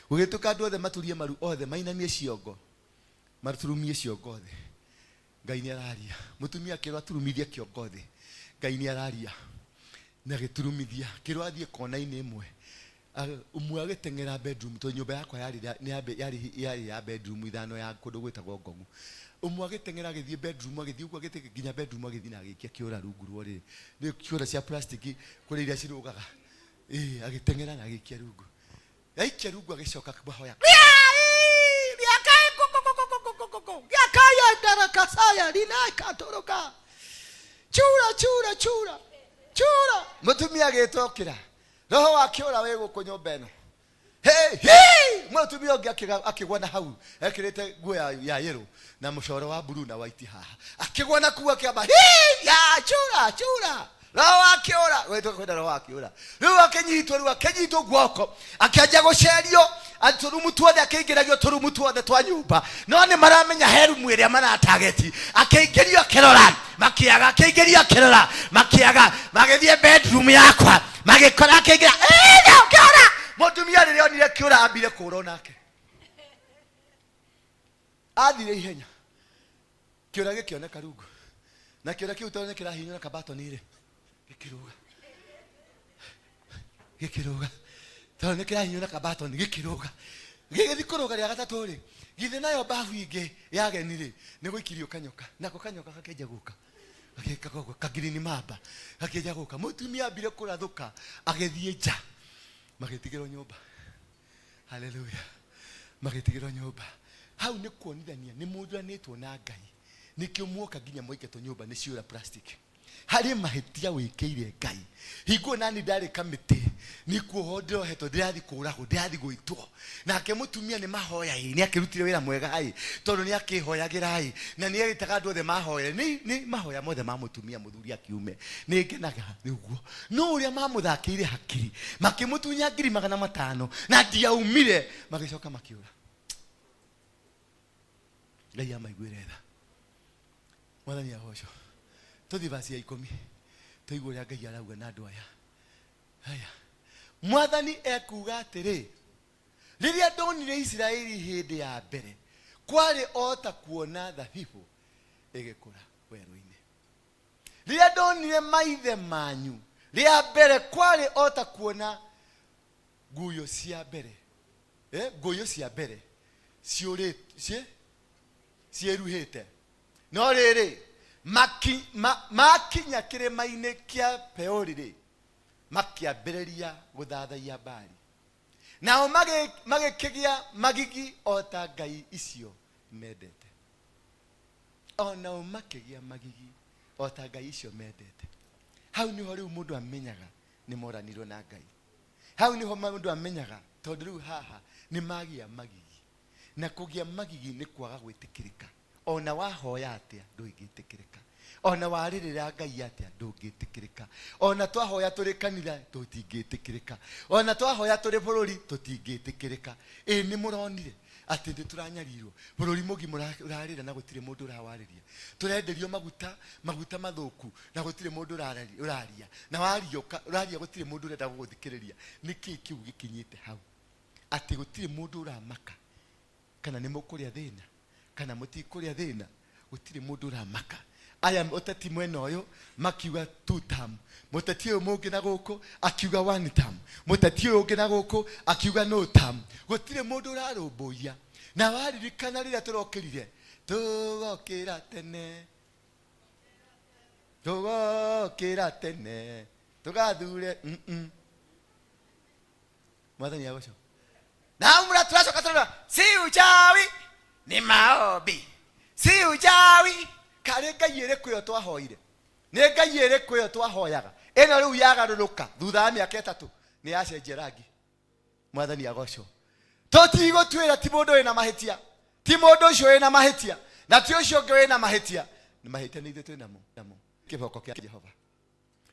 gũgĩtuĩka andũ othe maturie maru othe mainamie ciongo maturumie ciongo thĩ. Ngai nĩ araria. Mũtumia akĩrwo aturumithie kĩongo thĩ. Ngai nĩ araria. Na agĩturumithia. Akĩrwo athiĩ kona-inĩ ĩmwe. Ũmwe agĩteng'era bedroom tondũ nyũmba yakwa yarĩ nĩ ya yarĩ yarĩ ya bedroom ithano ya kũndũ gwĩtagwo Ngong'u. Ũmwe agĩteng'era agĩthiĩ bedroom agĩthiĩ ũguo agĩthiĩ nginya bedroom agĩthiĩ na agĩikia kĩũra rungu rwa ũrĩrĩ. Nĩ ciũra cia plastic kũrĩ iria cirũgaga. Ĩĩ agĩteng'era na agĩikia rungu. Aikia rungu agĩcoka akĩmahoya. Chura chura chura chura. Mũtumia agĩtokĩra. Roho wa kĩũra wĩ gũkũ nyũmba ĩno. Hey, hey! Mũtumia ũngĩ akĩgwa na hau ekĩrĩte nguo ya yellow na mũcoro wa blue na white haha. Akĩgwa na kuu akĩamba hey, ya chura chura. Roho wa kĩũra, gwĩtwo kwĩna roho wa kĩũra. Rĩu akĩnyitwo, rĩu akĩnyitwo guoko, akĩanjia gũcerio tũrumu tuothe, akĩingĩragio tũrumu tuothe twa nyũmba. No nĩ maramenya he rumu ĩrĩa maratageti. Akĩingĩrio akĩrora, makĩaga, akĩingĩrio akĩrora, makĩaga, magĩthiĩ bedroom yakwa, magĩkora akĩingĩra, ĩĩ kĩũra. Mũtumia rĩrĩa onire kĩũra ambire kũũra onake. Athire ihenya. Kĩũra gĩkĩoneka rungu. Na kĩũra kĩu tondũ nĩ kĩrahihinywo na kabatoni rĩ, gĩkĩrũga. Gĩkĩrũga. Tondũ nĩ kĩrahihinywo na kabatoni gĩkĩrũga. Gĩgĩthiĩ kũrũga rĩa gatatũ rĩ, githĩ nayo mbabu ingĩ ya ageni rĩ, nĩ gũikirio kanyoka. Nako kanyoka gakĩanjia gũka. Gagĩka ũguo, kagirini mamba. Gakĩanjia gũka. Mũtumia ambire kũrathũka, agĩthiĩ nja. Magĩtigĩrwo nyũmba. Haleluya. Magĩtigĩrwo nyũmba. Hau nĩ kuonithania nĩ mũthuranĩtwo na Ngai. Nĩkĩo muoka nginya mwaingatwo nyũmba nĩ ciũra plastic. Harĩ mahĩtia wĩkĩire Ngai. Hingo nani ndarĩ kamĩtĩ, nĩ kuohwo ndĩrohetwo, ndĩrathiĩ kũragwo, ndĩrathiĩ gũitwo. Nake mũtumia nĩ mahoya ĩ, nĩ akĩrutire wĩra mwega ĩ, tondũ nĩ akĩhoyagĩra ĩ, na nĩ agĩtaga andũ othe mahoere. Nĩ mahoya mothe ma mũtumia mũthuri akiume. Nĩ ngenaga nĩ ũguo. No ũrĩa mamũthakĩire hakiri, makĩmũtunya 500,000, na ndiaumire, magĩcoka makĩũra. Ngai amaiguĩre tha. Mwathani agocwo. Tũthiĩ verse ya 10, tũigue ũrĩa Ngai arauga na andũ aya. Haya. Mwathani ekuuga atĩrĩ, rĩrĩa ndonire Isiraeli hĩndĩ ya mbere, kwarĩ o ta kuona thabibũ ĩgĩkũra werũ-inĩ. Rĩrĩa ndonire maithe manyu rĩa mbere, kwarĩ o ta kuona nguyo cia mbere, ngũyũ cia mbere ciĩruhĩte. No rĩrĩ, makinya kĩrĩma-inĩ kĩa Peori-rĩ, makĩambĩrĩria gũthathaiya Baali. Nao magĩkĩgĩa magigi o ta ngai icio mendete. O nao makĩgĩa magigi O ta ngai icio mendete. Hau nĩho rĩu mũndũ amenyaga nĩ moranirwo na Ngai. Hau nĩho mũndũ amenyaga tondũ rĩu haha nĩ magĩa magigi. Na kũgĩa magigi nĩ kwaga gwĩtĩkĩrĩka. Ona wahoya atĩa ndũngĩtĩkĩrĩka. Ona warĩrĩra Ngai atĩa ndũngĩtĩkĩrĩka. Ona twahoya tũrĩ kanitha tũtingĩtĩkĩrĩka. Ona twahoya tũrĩ bũrũri tũtingĩtĩkĩrĩka. Ĩ nĩ mũronire atĩ nĩ tũranyarirwo, bũrũri mũgima ũrarĩra na gũtirĩ mũndũ ũrawarĩria. Tũrenderio maguta, maguta mathũku na gũtirĩ mũndũ ũraria. Na waria ũraria gũtirĩ mũndũ ũrenda gũgũthikĩrĩria. Nĩkĩ kĩu gĩkinyĩte hau? Atĩ gũtirĩ mũndũ ũramaka kana nĩ mũkũrĩa thĩna kana mũtikũrĩa thĩna, gũtirĩ mũndũ ũramaka. Aya ũteti mwena ũyũ makiuga two term, mũteti ũyũ mũngĩ na gũkũ akiuga one term, mũteti ũyũ ũngĩ na gũkũ akiuga no term. Gũtirĩ mũndũ ũrarũmbũiya. Na waririkana rĩrĩa tũrokĩrire, tũgokĩra tene, tũgokĩra tene, tũgathure Mwathani agocwo. Na mura turacoka turona si uchawi ni maombi, si uchawi. Karĩ Ngai ĩrĩkũ ĩyo twahoire? Nĩ Ngai ĩrĩkũ ĩyo twahoyaga? Ĩno rĩu yagarũrũka thutha wa mĩaka 3 nĩ yacenjia rangi. Mwathani agocwo. Tũtigũtuĩra ti mũndũ wĩna mahĩtia, ti mũndũ ũcio wĩna mahĩtia, na ti ũcio ũngĩ wĩna mahĩtia. Nĩ mahĩtia nĩ ithuĩ twĩ namo, namo kĩboko kĩa Jehova.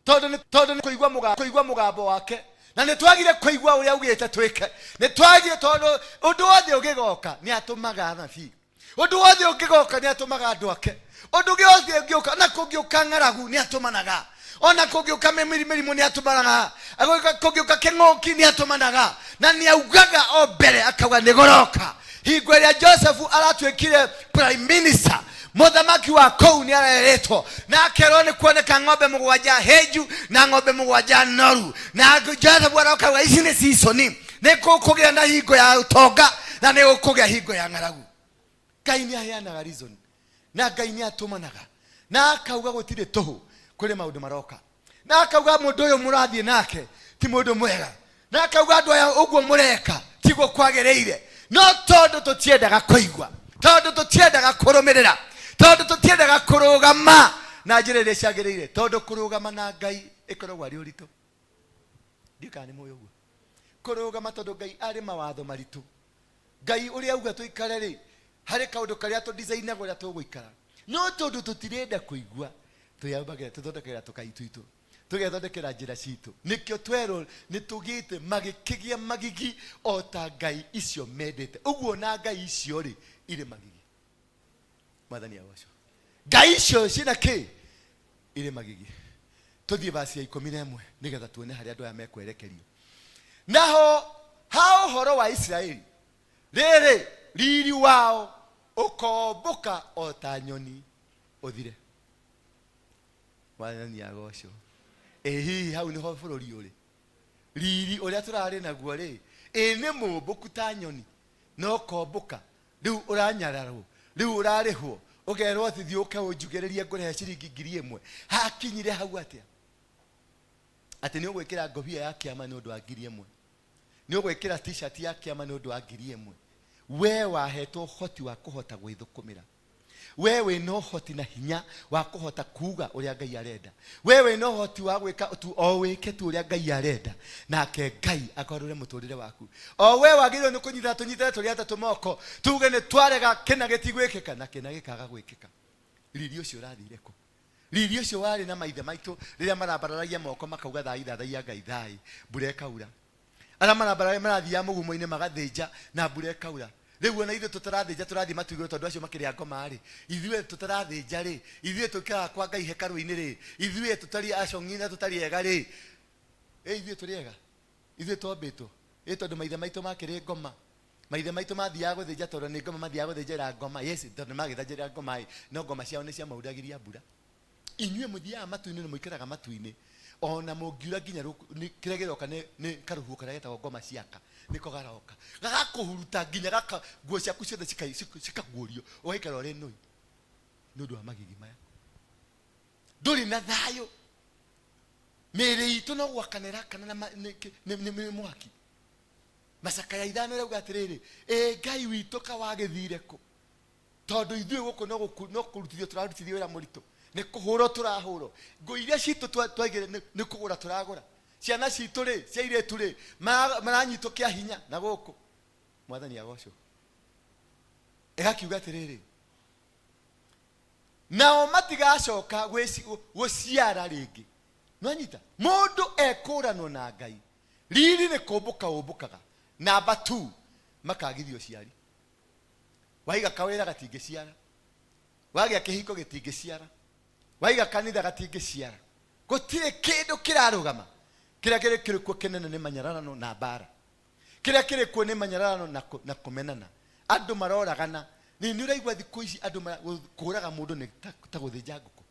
Tondũ nĩ tondũ nĩ kũigua mũgambo, kũigua mũgambo wake, na nĩ twagire kũigua ũrĩa augĩte twĩke. Nĩ twagire tondũ ũndũ wothe ũngĩgoka nĩ atũmaga anabii, ũndũ wothe ũngĩgoka nĩ atũmaga andũ ake, ũndũ wothe ũngĩũka, na kũngĩũka ng'aragu nĩ atũmanaga, ona kũngĩũka mĩrimũ nĩ atũmanaga, kũngĩũka kĩng'ũki nĩ atũmanaga, na nĩ augaga o mbere akauga nĩ gũroka. Hingo ĩrĩa Joseph aratuĩkire prime minister, mũthamaki wa kũu nĩ arerĩtwo na akerwo nĩ kuoneka ng'ombe 7 hĩnju na ng'ombe 7 noru, na Joseph arokauga ici nĩ season, nĩ gũkũgĩa na hingo ya ũtonga na nĩ gũkũgĩa hingo ya ng'aragu. Ngai nĩ aheanaga reason na Ngai nĩ atũmanaga na akauga gũtirĩ tũhũ, kũrĩ maũndũ maroka, na akauga mũndũ ũyũ mũrathiĩ nake ti mũndũ mwega, na akauga andũ aya ũguo mũreka tiguo kwagĩrĩire. No tondũ tũtiendaga kũigua, tondũ tũtiendaga kũrũmĩrĩra, tondũ tũtiendaga kũrũgama na njĩra ĩrĩa ciagĩrĩire, tondũ kũrũgama na Ngai ĩkoragwo arĩ ũritũ. Ndiũĩ kana nĩ mũĩ ũguo kũrũgama, tondũ Ngai arĩ mawatho maritũ. Ngai ũrĩa auga tũikare rĩ, harĩ kaũndũ karĩa tũdesignaga ũrĩa tũgũikara, no tondũ tũtirenda kũigua, twĩyambagĩra tũthondekagĩra tũkai twitũ, tũgethondekera njĩra citũ. Nĩkĩo twerwo nĩ tũgĩte magĩkĩgĩa magigi o ta ngai icio mendete. Ũguo na ngai icio rĩ irĩ magigi. Mwathani agocwo. Ngai icio ciĩna kĩ? Irĩ magigi. Tũthiĩ verse ya 11 nĩgetha tuone harĩa andũ aya mekwerekerio. Naho ha ũhoro wa Isiraeli, rĩrĩ riri wao ũkombũka o ta nyoni ũthire. Mwathani agocwo. Ĩ hihi hau nĩho bũrũri ũrĩ? Riri ũrĩa tũrarĩ naguo rĩ, ĩ nĩ mũmbũku ta nyoni na ũkombũka. Rĩu ũranyararwo, rĩu ũrarĩhwo, ũkerwo atĩ thiĩ ũke ũnjugĩrĩrie ngũrĩhe ciringi ngiri ĩmwe. Hakinyire hau atĩa? Atĩ nĩ ũgwĩkĩra ngobia ya kĩama nĩ ũndũ wa ngiri ĩmwe, nĩ ũgwĩkĩra t-shirt ya kĩama nĩ ũndũ wa ngiri ĩmwe. We wahetwo ũhoti wa kũhota gwĩthũkũmĩra. We wĩna ũhoti na hinya wa kũhota kuga ũrĩa Ngai arenda. We wĩna ũhoti wa gwĩka tu o wĩke tu ũrĩa Ngai arenda, nake Ngai agarũre mũtũrĩre waku. O we wagĩrĩirwo nĩ kũnyitana, tũnyitane tũrĩ atatũ moko, tuge nĩ twarega kĩna gĩtigwĩkĩka, na kĩna gĩkaga gwĩkĩka. Riri ũcio ũrathire kũ? Riri ũcio warĩ na maithe maitũ rĩrĩa marambararagia moko makauga thai thathaiya Ngai thai, mbura ĩkaura. Arĩa marambararia marathiaga mũgumo-inĩ magathĩnja na mbura ĩkaura. Rĩu ona ithuĩ tũtarathĩnja tũrathiĩ matu igũrũ tondũ acio makĩrĩa ngoma rĩ, ithuĩ tũtarathĩnja rĩ, ithuĩ tũikaraga kwa Ngai hekarũ-inĩ rĩ, ithuĩ tũtariĩ acong'i na tũtarĩ ega rĩ, ĩ ithuĩ tũrĩ ega? Ithuĩ twombĩtwo ĩ tondũ maithe maitũ makĩrĩ ngoma. Maithe maitũ mathiaga gũthĩnja tondũ nĩ ngoma mathiaga gũthĩnjĩra ngoma. Yes, tondũ magĩthĩnjĩra ngoma ĩ, no ngoma ciao nĩ ciamauragĩria mbura. Inyuĩ mũthiaga matu-inĩ na mũikaraga matu-inĩ, ona mũngiura nginya nĩ kĩrĩa kĩroka nĩ karũhuho karĩa getagwo ngoma ciaka, nĩko garoka gagakũhuruta nginya gaka nguo ciaku ciothe cikaguũrio, ũgaikara ũrĩ nũi nĩ ũndũ wa magigi maya. Ndũrĩ na thayũ. Mĩĩrĩ itũ no gwakana ĩrakana na nĩ mwaki. Macakaya 5 ĩrauga atĩrĩrĩ, ĩ Ngai witũ ka wagĩthire kũ? Tondũ ithuĩ gũkũ no kũrutithio tũrarutithio wĩra mũritũ. Nĩ kũhũrwo tũrahũrwo. Ngũ iria citũ twaigire nĩ kũgũra tũragũra. Ciana citũ rĩ, cia airĩtu rĩ, maranyitwo kĩa hinya na gũkũ. Mwathani agocwo. Ĩgakiuga atĩrĩrĩ, nao matigacoka gũciara rĩngĩ. Nwanyita? Mũndũ ekũranwo na Ngai. Riri nĩ kũmbũka ũmbũkaga. Namba 2, makagithio ũciari. Waiga kawĩra gatingĩciara. Wagĩa kĩhiko gĩtingĩciara. Waiga kanitha gatingĩciara. Gũtirĩ kĩndũ kĩrarũgama. Kĩrĩa kĩrĩ kĩrĩ kuo kĩnene nĩ manyararano na mbara. Kĩrĩa kĩrĩ kuo nĩ manyararano na kũmenana. Andũ maroragana. Nĩ nĩ ũraigua thikũ ici andũ kũraga mũndũ nĩ ta gũthĩnja ngũkũ.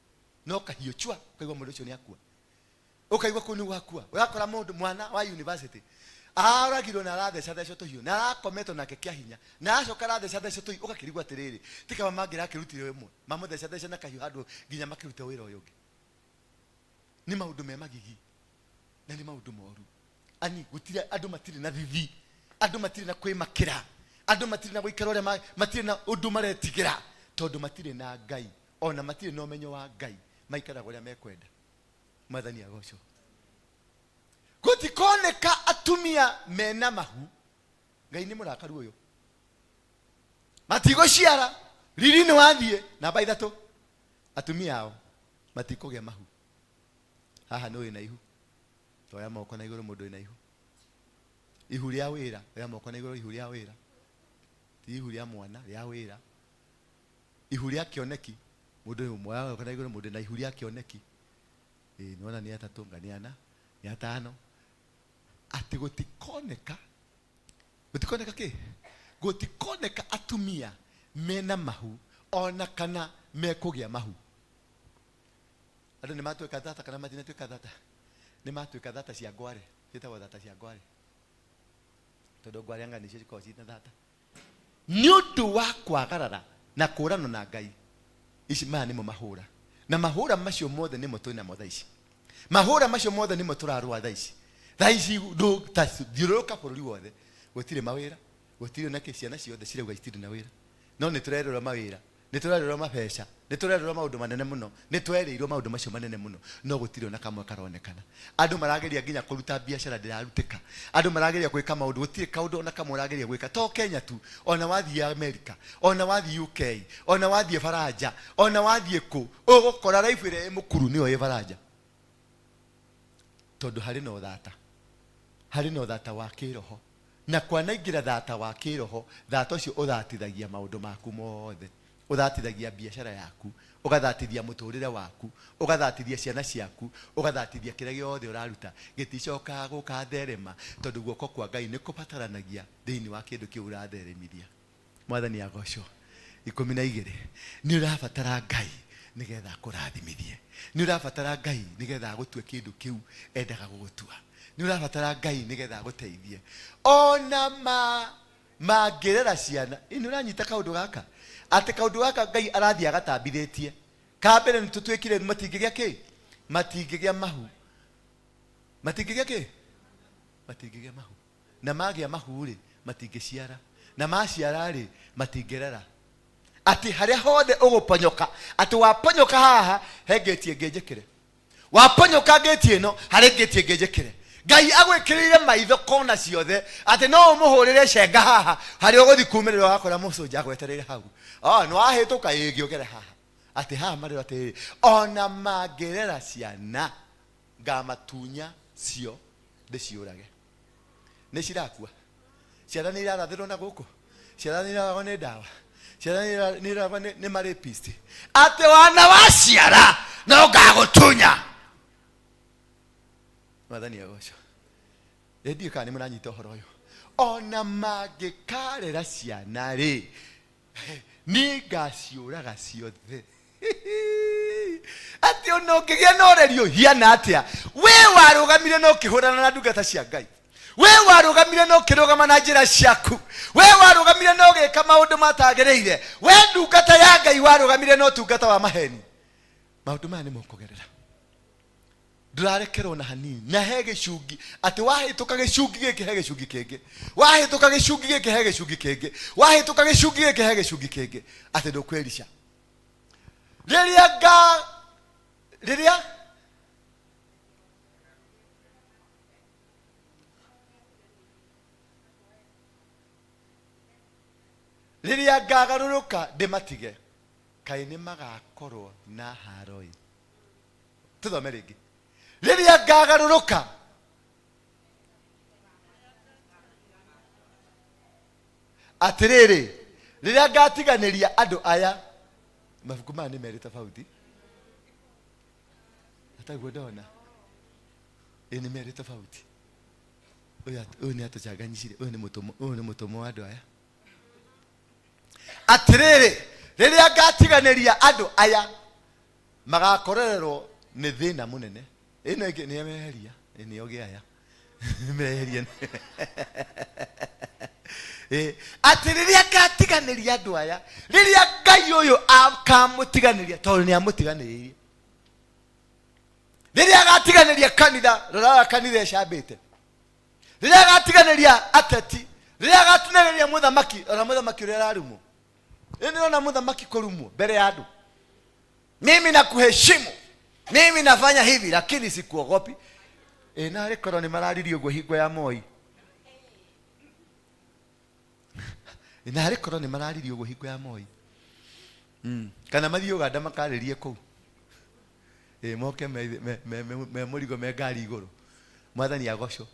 No kahiũ chua, ũkaigua mũndũ ũcio nĩ akua. Ũkaigua kũu nĩ gwakua. Ũrakora mũndũ mwana wa university aroragirwo na arathecathecwo tũhiũ na arakometwo nake kĩa hinya na aracoka arathecathecwo tũhiũ, ũgakĩrigwo atĩrĩrĩ, ti kaba mangĩrakĩrutire ĩmwe mamũthecathece na kahiũ handũ nginya makĩrute wĩra ũyũ ũngĩ. Nĩ maũndũ me magigi na nĩ maũndũ moru. Ani gũtirĩ, andũ matirĩ na thithi, andũ matirĩ na kwĩmakĩra, andũ matirĩ na gũikara ũrĩa matirĩ na ũndũ maretigĩra, tondũ matirĩ na Ngai, ona matirĩ na ũmenyo wa Ngai, maikaraga ũrĩa mekwenda. Mwathani agocwo. Gũtikoneka atumia mena mahu. Ngai nĩ mũrakaru ũyũ. Matigũciara, riri nĩ wathiĩ. Namba 3, atumia ao matikũgĩa mahu. Haha nĩ wĩna ihu. Toya moko na igũrũ mũndũ wĩna ihu. Ihu rĩa wĩra, oya moko na igũrũ ihu rĩa wĩra. Ti ihu rĩa mwana, rĩa wĩra. Ihu rĩa kĩoneki, mũndũ ũmwe oya moko na igũrũ mũndũ wĩna ihu rĩa kĩoneki. Ĩĩ, nĩwona nĩ atatũ, nga nĩ ana, nĩ atano. Atĩ gũtikoneka, gũtikoneka kĩ? Gũtikoneka atumia mena mahu ona kana mekũgĩa mahu. Andũ nĩ matuĩka thata kana matinatuĩka thata? Nĩ matuĩka thata cia ngware, ciĩtagwo thata cia ngware. Tondũ ngware anga nĩcio cikoragwo ciĩna thata. Nĩ ũndũ wa kwagarara na kũũrano na Ngai, ici maya nĩmo mahũra. Na mahũra macio mothe nĩmo twĩnamo thaa ici. Mahũra macio mothe nĩmo tũrarũa thaa ici. Thaa ici ta thiũrũrũka bũrũri wothe, gũtirĩ mawĩra, gũtirĩ na kĩ, ciana ciothe cirauga itirĩ na wĩra. No nĩ tũrerĩrwo mawĩra, nĩ tũrerĩrwo mabeca, nĩ tũrerĩrwo maũndũ manene mũno, nĩ twerĩirwo maũndũ macio manene mũno, no gũtirĩ ona kamwe karonekana. Andũ marageria nginya kũruta biacara ndĩrarutĩka. Andũ marageria gwĩka maũndũ, gũtirĩ kaũndũ ona kamwe ũrageria gwĩka. To Kenya tu, ona wathiĩ Amerika, ona wathiĩ UK, ona wathiĩ Faranja, ona wathiĩ kũ, ũgũkora life ĩrĩa ĩ mũkuru nĩyo ĩ Faranja. Tondũ harĩ na ũthata. Harĩ na ũthata wa kĩroho. Na kwanaingĩra thata wa kĩroho, thata ũcio ũthatithagia maũndũ maku mothe. Ũthatithagia biacara yaku, ũgathatithia mũtũrĩre waku, ũgathatithia ciana ciaku, ũgathatithia kĩrĩa gĩothe ũraruta. Gĩticokaga gũgatherema, tondũ guoko kwa Ngai nĩ kũbataranagia thĩinĩ wa kĩndũ kĩu ũratheremithia. Mwathani agocwo. 12, nĩ ũrabatara Ngai nĩgetha akũrathimithie. Nĩ ũrabatara Ngai nĩgetha agũtue kĩndũ kĩu endaga gũgũtua. Nĩ ũrabatara Ngai nĩgetha agũteithie. Ona mangĩrera ciana, ĩ nĩ ũranyita kaũndũ gaka? Atĩ kaũndũ gaka Ngai arathiĩ agatambithĩtie. Ka mbere nĩ tũtuĩkire matingĩgĩa kĩ? Matingĩgĩa mahu. Matingĩgĩa kĩ? Matingĩgĩa mahu. Na magĩa mahu rĩ, matingĩciara. Na maciara rĩ, matingĩrera. Atĩ harĩa hothe ũgũponyoka, atĩ waponyoka haha, he ngĩti ĩngĩ njĩkĩre. Waponyoka ngĩti ĩno, harĩ ngĩti ĩngĩ njĩkĩre. Ngai agwĩkĩrĩire maitho kona ciothe, atĩ no ũmũhũrĩre cenga haha, harĩa ũgũthiĩ kumĩrĩra ũgakora mũcũnja agwetereire hau. Oh, nĩ wahĩtũka, ĩĩ ngĩũkere haha. Atĩ haha marĩrwo atĩrĩrĩ, ona mangĩrera ciana, ngamatunya cio ndĩciũrage. Nĩ cirakua. Ciana nĩ irarathĩrwo na gũkũ. Ciana nĩ iraragwo nĩ ndawa. Ciana nĩ iraragwo nĩ ma rapist. Atĩ wana waciara no ngagũtunya. Mwathani agocwo. Ĩ ndiũĩ kana nĩ mũranyita ũhoro ũyũ. Ona mangĩkarera ciana rĩ, niĩ ngaciũraga ciothe. Atĩ ona ũngĩgĩa na ũreri ũhiana atĩa, we warũgamire na ũkĩhũrana na ndungata cia Ngai, we warũgamire na ũkĩrũgama na njĩra ciaku, we warũgamire na ũgĩka maũndũ matagĩrĩire, we ndungata ya Ngai warũgamire na ũtungata wa maheni, maũndũ maya nĩ mũkũgerera. Ndũrarekerwo na hanini, na he gĩcungi atĩ wahĩtũka gĩcungi gĩkĩ he gĩcungi kĩngĩ, wahĩtũka gĩcungi gĩkĩ he gĩcungi kĩngĩ, wahĩtũka gĩcungi gĩkĩ he gĩcungi kĩngĩ, atĩ ndũkwĩrica. Rĩrĩa Rĩrĩa rĩrĩa ngagarũrũka ndĩmatige, kaĩ nĩ magakorwo na haro-ĩ. Tũthome rĩngĩ. Rĩrĩa ngagarũrũka atĩrĩrĩ, rĩrĩa ngatiganĩria andũ aya. Mabuku maya nĩ merĩ tofauti, ataguo ndona ĩ nĩ merĩ tofauti. Ũyũ ũyũ nĩ atũchanganyicire. Ũyũ nĩ mũtũmwo, ũyũ nĩ mũtũmwo wa andũ aya. Atĩrĩrĩ, rĩrĩa ngatiganĩria andũ aya, magakorererwo nĩ thĩna mũnene. Ĩno ĩngĩ nĩ meheria, nĩyo gĩaya meheria. Atĩ rĩrĩa ngatiganĩria andũ aya, rĩrĩa Ngai ũyũ akamũtiganĩria, tondũ nĩ amũtiganĩirie, rĩrĩa agatiganĩria kanitha, rora kanitha ĩcambĩte, rĩrĩa agatiganĩria ateti, rĩrĩa agatiganĩria mũthamaki, ona mũthamaki ũrĩa ararumwo. Ĩ nĩrona mũthamaki kũrumwo mbere ya andũ, mimi nakuheshimu, mimi nafanya hivi, lakini sikuogopi. Ĩ narĩ korwo nĩ mararirie ũguo hingo ya Moi. Ĩ narĩ korwo nĩ mararirie ũguo hingo ya Moi. Kana mathiĩ Uganda makarĩrie kũu. Ĩ moke me, me, me, me, me mũrigo me ngari igũrũ. Mwathani agocwo.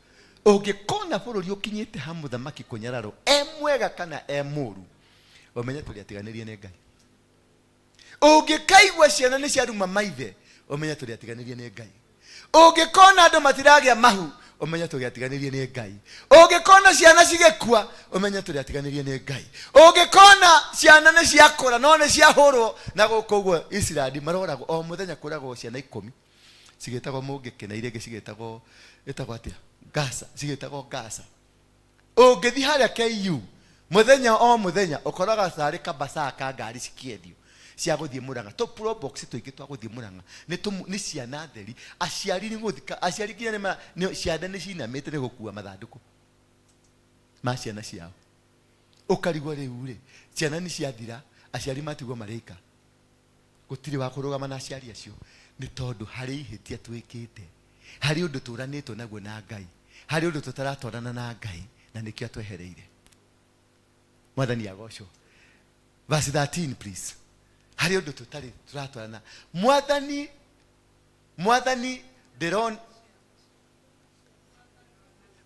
Ũngĩkona bũrũri ũkinyĩte ha mũthamaki kũnyararwo e mwega kana e mũru, ũmenye tũrĩ atiganĩrie nĩ Ngai. Ũngĩkaigua ciana nĩ ciaruma maithe, ũmenye tũrĩ atiganĩrie nĩ Ngai. Ũngĩkona andũ matiragĩa mahu, ũmenye tũrĩ atiganĩrie nĩ Ngai. Ũngĩkona ciana cigĩkua, ũmenye tũrĩ atiganĩrie nĩ Ngai. Ũngĩkona ciana nĩ ciakũra no nĩ ciahũrwo na gũkũ ũguo Isirandi maroragwo o mũthenya, kũragwo ciana 10 cigĩtagwo mũngĩkĩ na iria ingĩ cigĩtagwo ĩtagwo atĩa Gaza, cigĩtagwo Gaza. Ũngĩthiĩ harĩa KU mũthenya o mũthenya ũkoraga tarĩ kabasaa ka ngari cikĩendio cia gũthiĩ Murang'a, tũ probox tũingĩ twa gũthiĩ Murang'a nĩ tũmu, nĩ ciana theri. Aciari nĩ gũthika, aciari nginya nĩ ma, nĩ, ciana nĩ cinamĩte nĩ gũkua mathandũkũ ma ciana ciao. Ũkarigwo rĩu rĩ, ciana nĩ ciathira, aciari matigwo marĩ aika, gũtirĩ wa kũrũgama na aciari acio, nĩ tondũ harĩ ihĩtia twĩkĩte, harĩ ũndũ tũranĩtwo naguo na Ngai, harĩ ũndũ tũtaratwarana na Ngai, na nĩkĩo atwehereire. Mwathani agocwo. Verse 13 please. Harĩ ũndũ tũtarĩ tũratwarana. Mwathani, Mwathani ndĩrona,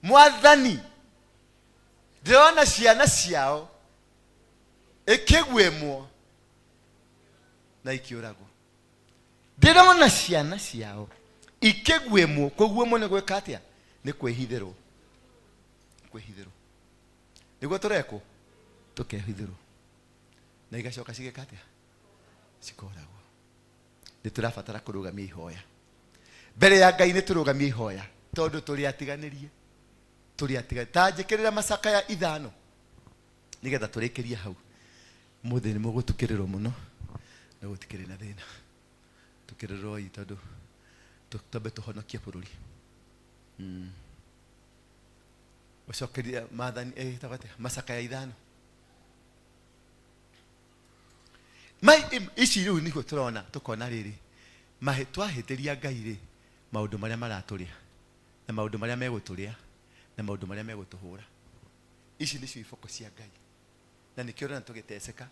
Mwathani ndĩrona ciana ciao ĩkĩguĩmwo na ikĩũragwo. Ndĩrona ciana ciao ikĩguĩmwo. Kũguĩmwo nĩ gwĩka atĩa? Nĩ kwĩhithĩrwo. Kwĩhithĩrwo nĩguo tũrekwo, tũkehithĩrwo na igacoka cigĩka atĩa? Cikoragwo. Nĩ tũrabatara kũrũgamia ihoya mbere ya Ngai, nĩ tũrũgamie ihoya tondũ tũrĩ atiganĩrie, tũrĩ atiganĩrie. Ta njĩkĩrĩra macakaya 5 nĩgetha tũrĩkĩrie hau. Mũthĩ nĩ mũgũtukĩrĩrwo mũno, no gũtikĩrĩ na thĩna. Tukĩrĩrwoi tondũ twambe tũhonokie bũrũri. Ũcokeria maathani, ĩtagwo atĩa? Macakaya 5. Mai, ici rĩu nĩguo tũrona, tũkona rĩrĩ, twahĩtĩria Ngai rĩ, maũndũ marĩa maratũrĩa, na maũndũ marĩa megũtũrĩa, na maũndũ marĩa megũtũhũra. Ici nĩcio iboko cia Ngai. Na nĩkĩo ũrona tũgĩteceka,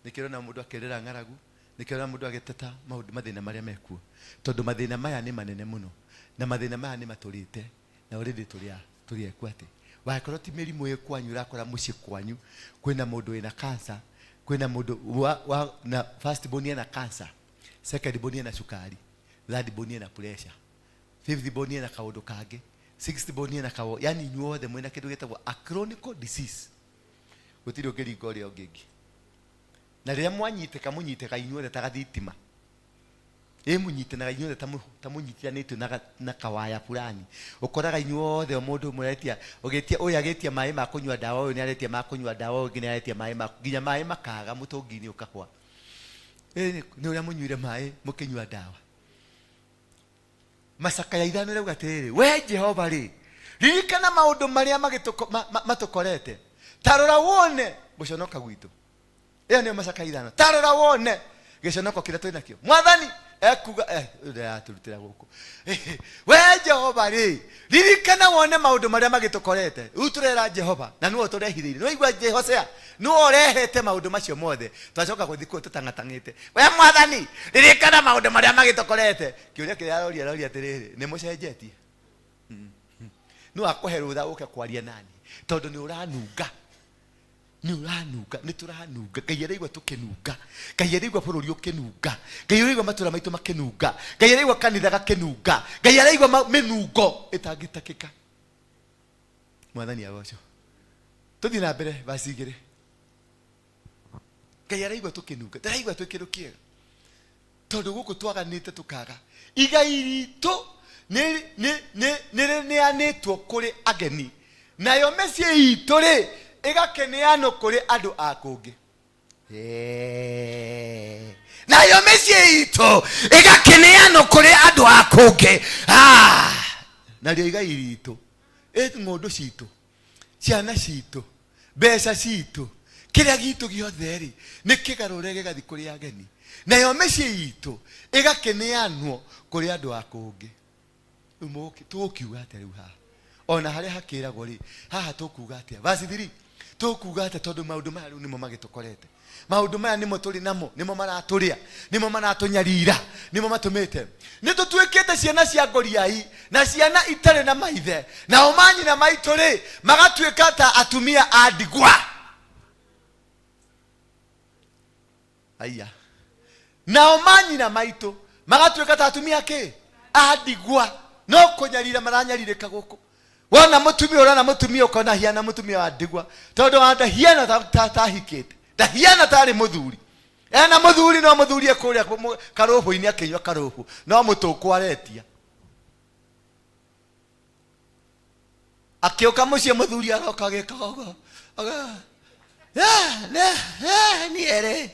nĩkĩo ũrona mũndũ akĩrĩra ng'aragu, nĩkĩo ũrona mũndũ agĩteta maũndũ, mathĩna marĩa mekuo. Tondũ mathĩna maya nĩ manene mũno, na mathĩna maya nĩ matũrĩte, na already tũrĩ a, tũrĩ eku atĩ. Wangĩkorwo ti mĩrimũ ĩ kwanyu ũrakora mũciĩ kwanyu, kwĩna mũndũ wĩna cancer, kwĩna mũndũ wa, wa, na first born ena cancer, second born ena cukari, third born ena pressure, fifth born ena kaũndũ kangĩ, sixth born ena kaũ, yani inyuothe mwĩna kĩndũ gĩtagwo a chronic disease. Gũtirĩ ũngĩringa ũrĩa ũngĩ ngĩ. Na rĩrĩa mwanyitĩka, mũnyitĩkaga inyuothe ta gathitima. Ĩ mũnyitanaga inyuothe ta mũnyitithanĩtio na kawaya fulani. Ũkoraga inyuothe o mũndũ mũretia, ũgĩtia, ũyũ agĩtia maĩ ma kũnyua ndawa, ũyũ nĩ aretia ma kũnyua ndawa, ũyũ ũngĩ nĩ aretia maĩ ma, nginya maĩ makaga mũtũngi-inĩ ũkahwa. Ĩ nĩ ũrĩa mũnyuire maĩ mũkĩnyua ndawa. Macakaya 5 ĩrauga atĩrĩrĩ, we Jehova rĩ, ririkana maũndũ marĩa matũkorete, ta rora wone gũconoka gwitũ. Ĩyo nĩyo macakaya 5. Ta rora wone. Gĩconoko kĩrĩa twĩ nakĩo. Mwathani ekuga eh, ndĩratũrutĩra gũkũ. We Jehova rĩ, ririkana wone maũndũ marĩa magĩtũkorete. Rĩu tũrera Jehova na nĩwe ũtũrehithĩirie. Nĩwaigua Hosea, nĩwe ũrehete maũndũ macio mothe. Twacoka gũthiĩ kũu tũtang'atang'ĩte. We Mwathani, ririkana maũndũ marĩa magĩtũkorete. Kĩũria kĩrĩa aroria aroria atĩrĩrĩ, nĩ mũcenjetie? No akũhe rũtha ũke kwaria nani tondũ nĩ ũranunga nĩ ũranunga nĩ tũranunga. Ngai araigua tũkĩnunga, Ngai araigua bũrũri ũkĩnunga, Ngai araigua matũra maitũ makĩnunga, Ngai araigua kanitha gakĩnunga, Ngai araigua mĩnungo ĩtangĩtakĩka. Mwathani agocwo. Tũthiĩ na mbere vaci 2. Ngai araigua tũkĩnunga, ndaraigua twĩ kĩndũ kĩega tondũ gũkũ twaganĩte tũkaga igai ritũ nĩ rĩneanĩtwo kũrĩ ageni, nayo mĩciĩ itũ rĩ ĩgakĩneanwo kũrĩ andũ a kũngĩ. Nayo mĩciĩ itũ ĩgakĩneanwo kũrĩ andũ a kũngĩ. Ah! Narĩo igai ritũ, ng'ũndũ citũ, ciana citũ, mbeca citũ, kĩrĩa gitũ gĩothe rĩ nĩ kĩgarũre gĩgathiĩ kũrĩ ageni, nayo mĩciĩ itũ ĩgakĩneanwo kũrĩ andũ a kũngĩ. Rĩu tũgũkiuga atĩa rĩu haha? Ona harĩa hakĩragwo rĩ, haha tũkuga atĩa? Verse 3, tũkuga atĩa tondũ maũndũ maya rĩu nĩmo magĩtũkorete? Maũndũ maya nĩmo tũrĩ namo, nĩmo maratũrĩa, nĩmo maratũnyarira, nĩmo matũmĩte nĩ tũtuĩkĩte ciana cia ngoriai na ciana itarĩ na maithe, nao manyina maitũ rĩ magatuĩka ta atumia a ndigwa. Aya, nao manyina maitũ magatuĩka ta atumia kĩ a ndigwa, no kũnyarira maranyarirĩka gũkũ. Wona mũtumia, ũrona mũtumia ũkona hiana mũtumia wa ndigwa, tondũ wa ndahiana ta hikĩte, ndahiana tarĩ mũthuri. Ena mũthuri, no mũthuri ekũrĩa karũhũ-inĩ akĩnyua karũhũ, no mũtũkũ aretia. Akĩũka mũciĩ mũthuri aroka agĩkaga ũguo, niĩ rĩ,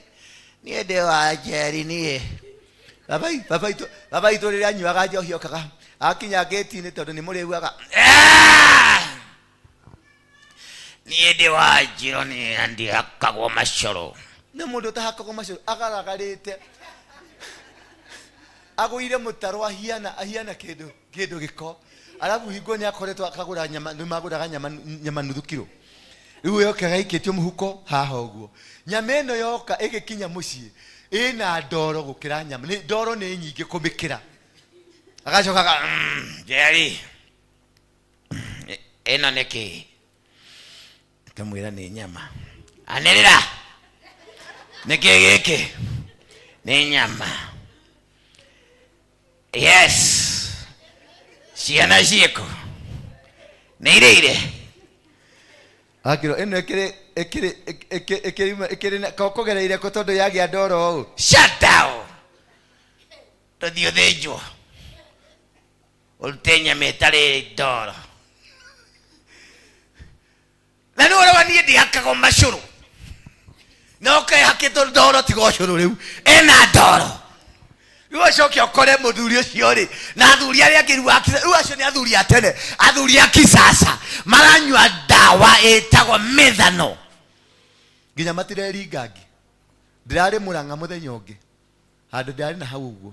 niĩ ndĩ wa Njeri niĩ. Baba itũ rĩrĩa anyuaga njohi okaga akinya ngĩti-inĩ tondũ nĩ mũrĩuaga, niĩ ndĩ wa Njiro niĩ na ndihakagwo macũrũ. Nĩ mũndũ ũtahakagwo macũrũ, agaragarĩte agũire mũtaro, ahiana kĩndũ gĩko. Arabu hingo nĩ akoretwo akagũra nyama, nĩ magũraga nyama nuthu kiro. Rĩu yoka gaikĩtio mũhuko haha ũguo, nyama ĩno yoka ĩgĩkinya mũciĩ ĩna ndoro gũkĩra nyama, nĩ ndoro nĩ nyingĩ kũmĩkĩra. Agacoka Njeri, ĩno nĩ kĩ? Akamwĩra nĩ nyama. Anĩrĩra, nĩ kĩ gĩkĩ? Nĩ nyama. Yes, ciana ciĩkũ? Nĩ irĩire? Akĩrwo ĩno ĩkĩrĩ ĩkĩrĩ ĩkĩrĩ ĩkĩrĩ ĩkĩrĩ kũgereire kũ tondũ yagĩa ndoro ũũ? Shut down, tũthiĩ ũthĩnjwo ũrute nyama ĩtarĩ ndoro. Na nĩ ũrĩa niĩ ndihakagwo macũrũ, no kehakĩtwo ndoro, tiga ũcũrũ rĩu ena ndoro. Rĩu ũcoke ũkore mũthuri ũcio rĩ na athuri arĩa angĩ rĩu rĩu acio nĩ athuri a tene, athuri a kisasa maranyua ndawa ĩtagwo methano. Nginya matireringangi. Ndĩrarĩ Mũrang'a mũthenya ũngĩ, handũ ndĩrarĩ na hau ũguo,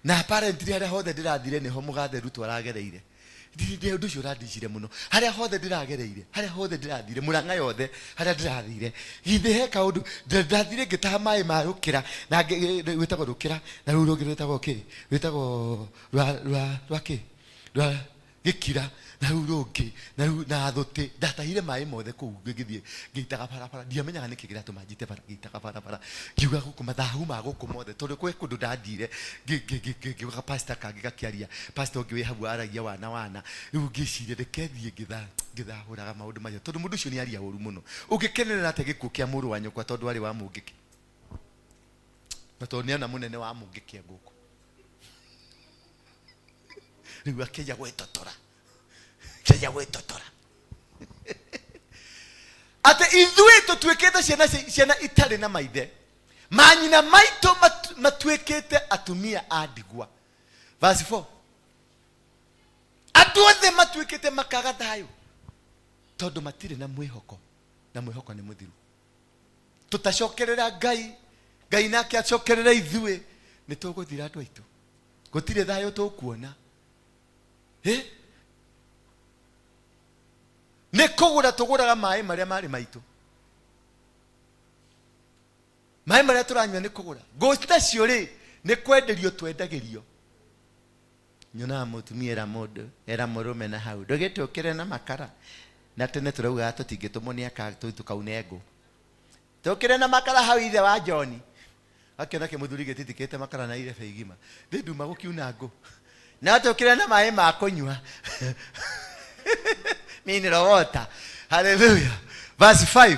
na apparently harĩa hothe ndĩrathire nĩho mũgathe Ruto aragereire. Ndĩ ũndũ ũcio ũrandicire mũno. Harĩa hothe ndĩragereire, harĩa hothe ndĩrathire, Mũrang'a yothe harĩa ndĩrathire, githĩ he kaũndũ ndathire ngĩtaha maĩ ma rũkĩra na rwĩtagwo rũkĩra, na rũu rũngĩ rwĩtagwo kĩ, rwĩtagwo rwa kĩ, rwa gĩkira, na rũu rũngĩ na rũu na thũtĩ. Ndatahire maĩ mothe kũu ngĩthiĩ ngĩitaga barabara. Ndiamenyaga nĩkĩ kĩratũma njite bara, ngĩitaga barabara ngiuga gũkũ mathahu ma gũkũ mothe, tondũ kwĩ kũndũ ndathire ngĩuga pastor kangĩ gakĩaria, pastor ũngĩ wĩ hau aragia wana wana. Rĩu ngĩciria reke thiĩ ngĩthahũraga maũndũ macio, tondũ mũndũ ũcio nĩ aria ũru mũno. Ũngĩkenerera atĩa gĩkuũ kĩa mũrũ wa nyũkwa tondũ arĩ wa mũngĩkĩ, na tondũ nĩona mũnene wa mũngĩkĩ e gũkũ rĩu akĩja gwĩtotora, akĩja gwĩtotora atĩ ithuĩ tũtuĩkĩte ciana itarĩ na maithe, manyina maitũ matuĩkĩte atumia a ndigwa. Verse 4, andũ othe matuĩkĩte makaga thayũ tondũ matirĩ na mwĩhoko, na mwĩhoko nĩ mũthiru. Tũtacokerera Ngai. Ngai nake acokerere ithuĩ. Nĩ tũgũthira andũ aitũ, gũtirĩ thayũ tũkuona. Eh? Nĩ kũgũra tũgũraga maĩ marĩa marĩ maitũ, maĩ marĩa tũranyua nĩ kũgũra. Ngũ tacio rĩ, nĩ kwenderio twendagĩrio. Nyonaga mũtumia era mũndũ era mũrũme na hau ndũgĩtũkĩre na makara, na tene tũraugaga tũtingĩtũmwo nĩ aka tũkaune ngũ, tũkĩre na makara hau. Ithe wa John akĩona kĩmũthuri gĩtitikĩte makara na irebe igima, ndĩ nduma gũkiuna ngũ, no tũkĩre na maĩ ma kũnyua, mineral water. Hallelujah. Verse 5,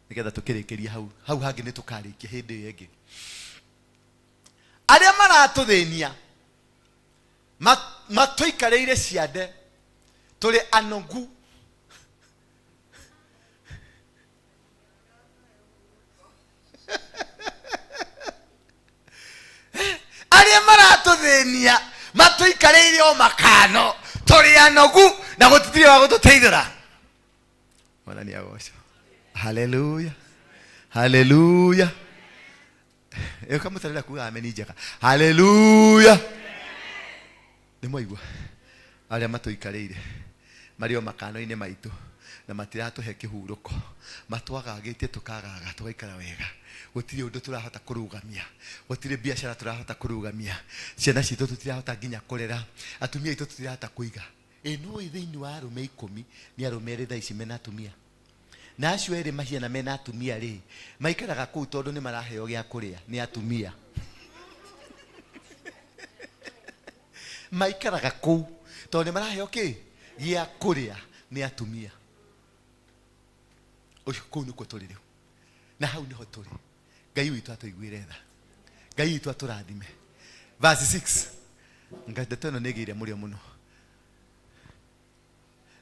nĩgetha tũkĩrĩkĩria hau hau hangĩ nĩ tũkarĩkia hĩndĩ ĩyo ĩngĩ. Arĩa maratũthĩnia matũikarĩire ciande, tũrĩ anogu. Arĩa maratũthĩnia matũikarĩire o makano, tũrĩ anogu na gũtitirĩ wa gũtũteithũra. Mwathani agocwo. Haleluya, haleluya. Ĩkamũtarĩra kuga ameni njega. Haleluya. Nĩ mwaigua, arĩa matũikarĩire marĩ o makano-inĩ maitũ na matiratũhe kĩhurũko, matwagagĩtie, tũkagaga tũgaikara wega, gũtirĩ ũndũ tũrahota kũrũgamia, gũtirĩ biacara tũrahota kũrũgamia, ciana citũ tũtirahota nginya kũrera, atumia aitũ tũtirahota kũiga. Ĩ nũĩ thĩinĩ wa arũme 10 nĩ arũme 2 thaa ici mena atumia, na acio erĩ mahiana mena atumia rĩ, maikaraga kũu tondũ nĩ maraheo gĩa kũrĩa nĩ atumia. Maikaraga kũu tondũ nĩ maraheo kĩ gĩa kũrĩa nĩ atumia. Ũcio kũu nĩkuo tũrĩ rĩu, na hau nĩho tũrĩ. Ngai witũ atũiguĩre tha, Ngai witũ atũrathime. Verse 6, nga ndeto ĩno nĩ ĩgĩire mũrĩo mũno.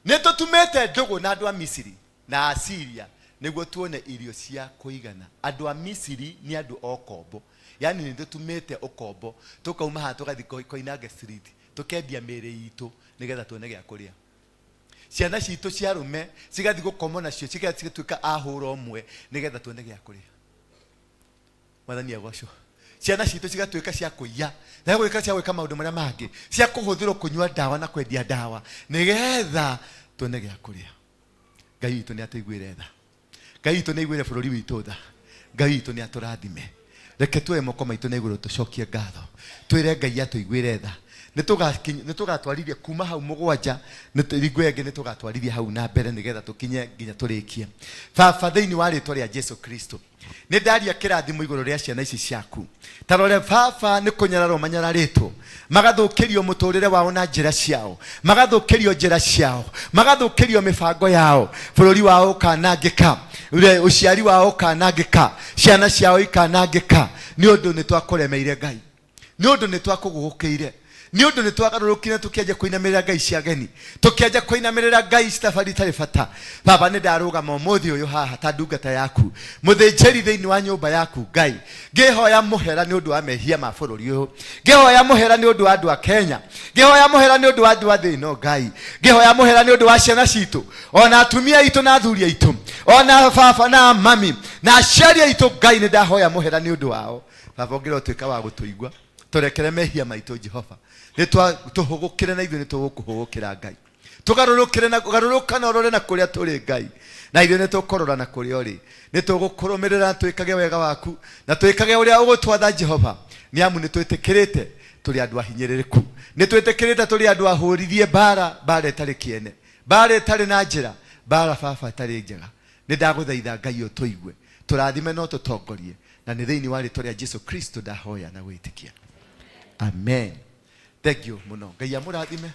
Nĩ tũtumĩte ndũgũ na andũ a Misiri na Asiria nĩguo tuone irio cia kũigana. Andũ a Misiri nĩ andũ a ũkombo, yaani nĩ tũtumĩte ũkombo, tũkauma haha tũgathiĩ Koinange Street, tũkendia mĩĩrĩ itũ nĩgetha tuone gĩa kũrĩa. Ciana citũ cia arũme cigathiĩ gũkomwo nacio, cigatuĩka a hũra ũmwe nĩgetha tuone gĩa kũrĩa. Mwathani agocwo. Ciana citũ cigatuĩka cia kũiya na gwĩka cia gwĩka maũndũ marĩa mangĩ, cia kũhũthĩrwo kũnyua ndawa na kwendia ndawa nĩgetha tuone gĩa kũrĩa. Ngai witũ nĩ atũiguĩre tha, Ngai witũ nĩ aiguĩre bũrũri witũ tha, Ngai witũ nĩ atũrathime. Reke tuoe moko maitũ na igũrũ, tũcokie ngatho, twĩre Ngai atũiguĩre tha. Nĩ tũgatwarithia kuma hau 7, ringo ĩngĩ nĩ tũgatwarithia hau na mbere nĩgetha tũkinye nginya tũrĩkie. Baba, thĩinĩ wa rĩtwa rĩa Jesu Kristo, nĩ ndaria kĩrathimo igũrũ rĩa ciana ici ciaku. Ta rore Baba, nĩ kũnyararwo manyararĩtwo, magathũkĩrio mũtũrĩre wao na njĩra ciao, magathũkĩrio njĩra ciao, magathũkĩrio mĩbango yao, bũrũri wao ũkanangĩka, ũciari wao ũkanangĩka, ciana ciao ikanangĩka, nĩ ũndũ nĩ twakũremeire Ngai, nĩ ũndũ nĩ twakũgũgũkĩire, nĩ ũndũ nĩ twagarũrũkire tũkĩanjia kũinamĩrĩra ngai cia ageni, tũkĩanjia kũinamĩrĩra ngai citabari itarĩ bata. Baba, nĩ ndarũgama ũmũthĩ ũyũ haha ta ndungata yaku mũthĩnjĩri thĩinĩ wa nyũmba yaku Ngai, ngĩhoya mũhera nĩ ũndũ wa mehia ma bũrũri ũyũ, ngĩhoya mũhera nĩ ũndũ wa andũ a Kenya, ngĩhoya mũhera nĩ ũndũ wa andũ a thĩ ĩno Ngai, ngĩhoya mũhera nĩ ũndũ wa ciana citũ, ona atumia aitũ na athuri aitũ, ona baba na mami na aciari aitũ. Ngai, nĩ ndahoya mũhera nĩ ũndũ wao. Baba, ũngĩrotuĩka wa gũtũigua, tũrekere mehia maitũ. Jehova, nĩ tũhũgũkĩre na ithuĩ nĩ tũgũkũhũgũkĩra. Ngai, tũgarũrũkĩre na garũrũka na ũrore na kũrĩa tũrĩ Ngai, na ithuĩ nĩ tũkũrora na kũrĩa ũrĩ. Nĩ tũgũkũrũmĩrĩra, twĩkage wega waku na twĩkage ũrĩa ũgũtwatha Jehova, nĩ amu nĩ twĩtĩkĩrĩte tũrĩ andũ ahinyĩrĩrĩku, nĩ twĩtĩkĩrĩte tũrĩ andũ ahũrithie mbara, mbara ĩtarĩ kĩene, mbara ĩtarĩ na njĩra, mbara Baba ĩtarĩ njega. Nĩ ndagũthaitha Ngai ũtũigue, tũrathime no tũtongorie, na nĩ thĩinĩ wa rĩtwa rĩa Jesu Kristo ndahoya na gwĩtĩkia, amen. Thank you mũno, Ngai amũrathime.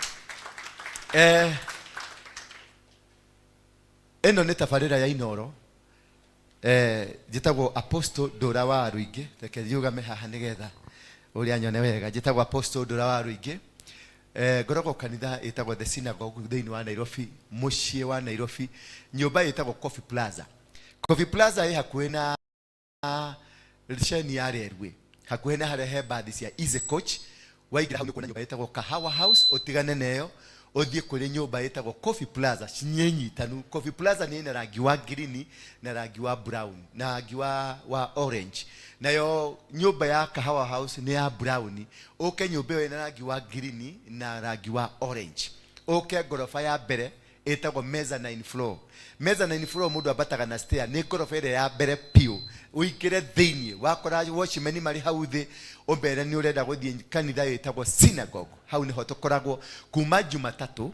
Ĩno nĩ tabarĩra ya Inoro. Njĩtagwo Apostle Ndũra wa Rũingĩ. Reke njũgame haha nĩgetha ũrĩa nyone wega. Njĩtagwo Apostle Ndũra wa Rũingĩ. Ngoragwo kanitha ĩtagwo The Synagogue thĩinĩ wa Nairobi, mũciĩ wa Nairobi, nyũmba ĩtagwo Coffee Plaza. Coffee Plaza ĩ hakuhĩ na ceni ya Railway, hakuhĩ na harĩa he mbathi cia Easy Coach. Waingĩra hau nĩ kuona nyũmba ĩtagwo Kahawa House, ũtigane na ĩyo. Ũthiĩ kũrĩ nyũmba ĩtagwo Coffee Plaza, nĩ nyitanu. Coffee Plaza nĩ ĩna rangi wa green na rangi wa brown na rangi wa orange. Nayo nyũmba ya Kahawa House nĩ ya brown. Ũke nyũmba ĩyo ĩna rangi wa green na rangi wa orange. Ũke ngoroba ya mbere ĩtagwo mezzanine floor. Mezzanine floor mũndũ ambataga na stair, nĩ ngoroba ĩrĩa ya mbere piũ. Ũingĩre thĩiniĩ, wakora watchman marĩ hau thĩ, ũmere nĩ ũrenda gũthiĩ kanitha ĩtagwo synagogue. Hau nĩho tũkoragwo kuma Jumatatũ,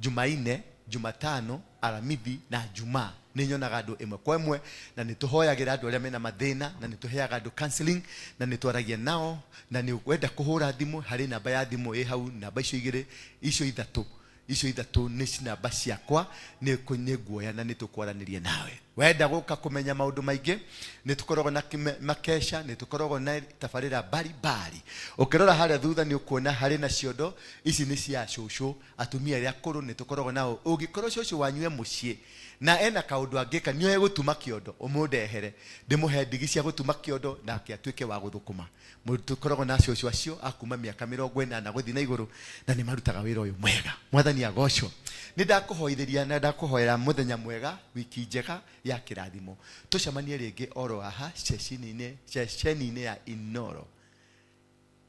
Jumanne, Jumatano, Aramithi na Jumaa. Nĩ nyonaga andũ ĩmwe kwa ĩmwe, na nĩ tũhoyagĩra andũ arĩa mena mathĩna, na nĩ tũheaga andũ counseling, na nĩ twaragia nao, na nĩ wenda kũhũra thimũ, harĩ namba ya thimũ ĩ hau, namba icio igĩrĩ, icio ithatũ, icio ithatũ nĩ namba ciakwa, nĩ nguoya na nĩ tũkwaranĩria nawe. Wenda gũka kũmenya maũndũ maingĩ, nĩ tũkoragwo na makesha, nĩ tũkoragwo na tabarĩra mbalimbali. Ũkĩrora harĩa thutha nĩ ũkuona harĩ na ciondo, ici nĩ cia cũcũ, atumia arĩa akũrũ nĩ tũkoragwo nao. Ũngĩkorwo cũcũ wanyu e mũciĩ na ena kaũndũ angĩka, nĩoe gũtuma kĩondo, ũmũndehere, ndĩmũhe ndigi cia gũtuma kĩondo nake atuĩke wa gũthũkũma. Tũkoragwo na cũcũ acio a kuma mĩaka 80 gũthiĩ na igũrũ, na nĩ marutaga wĩra ũyũ mwega. Mwathani agocwo. Nĩ ndakũhoithĩria na ndakũhoera mũthenya mwega, wiki njega ya kĩrathimo. Tũcemanie rĩngĩ oro haha ceceni-inĩ ya Inooro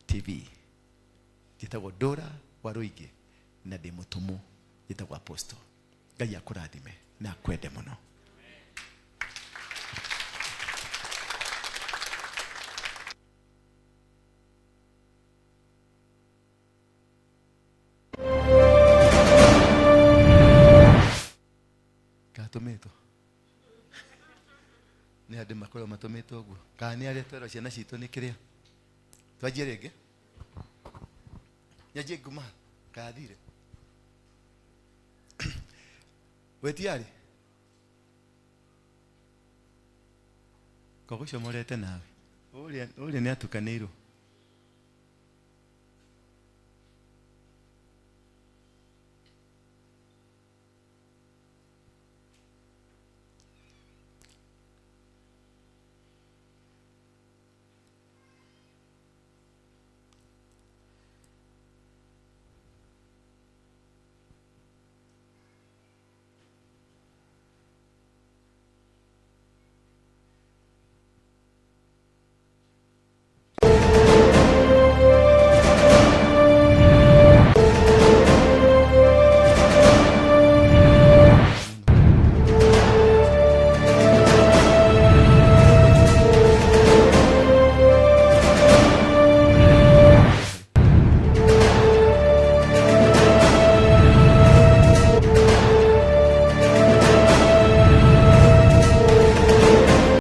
TV. Njĩtagwo Ndũra wa Rũingĩ na ndĩ mũtũmwo, njĩtagwo Apostle. Ngai akũrathime na akwende mũno. Gatũmĩtwo nĩ andũ makorwo matũmĩtwo ũguo, kana nĩ arĩa twerwo ciana citũ nĩ kĩrĩa. Twanjie rĩngĩ, nyanjie nguma kathire wetiarĩ kogũcomorete nawe ũrĩa nĩ atukanĩirwo.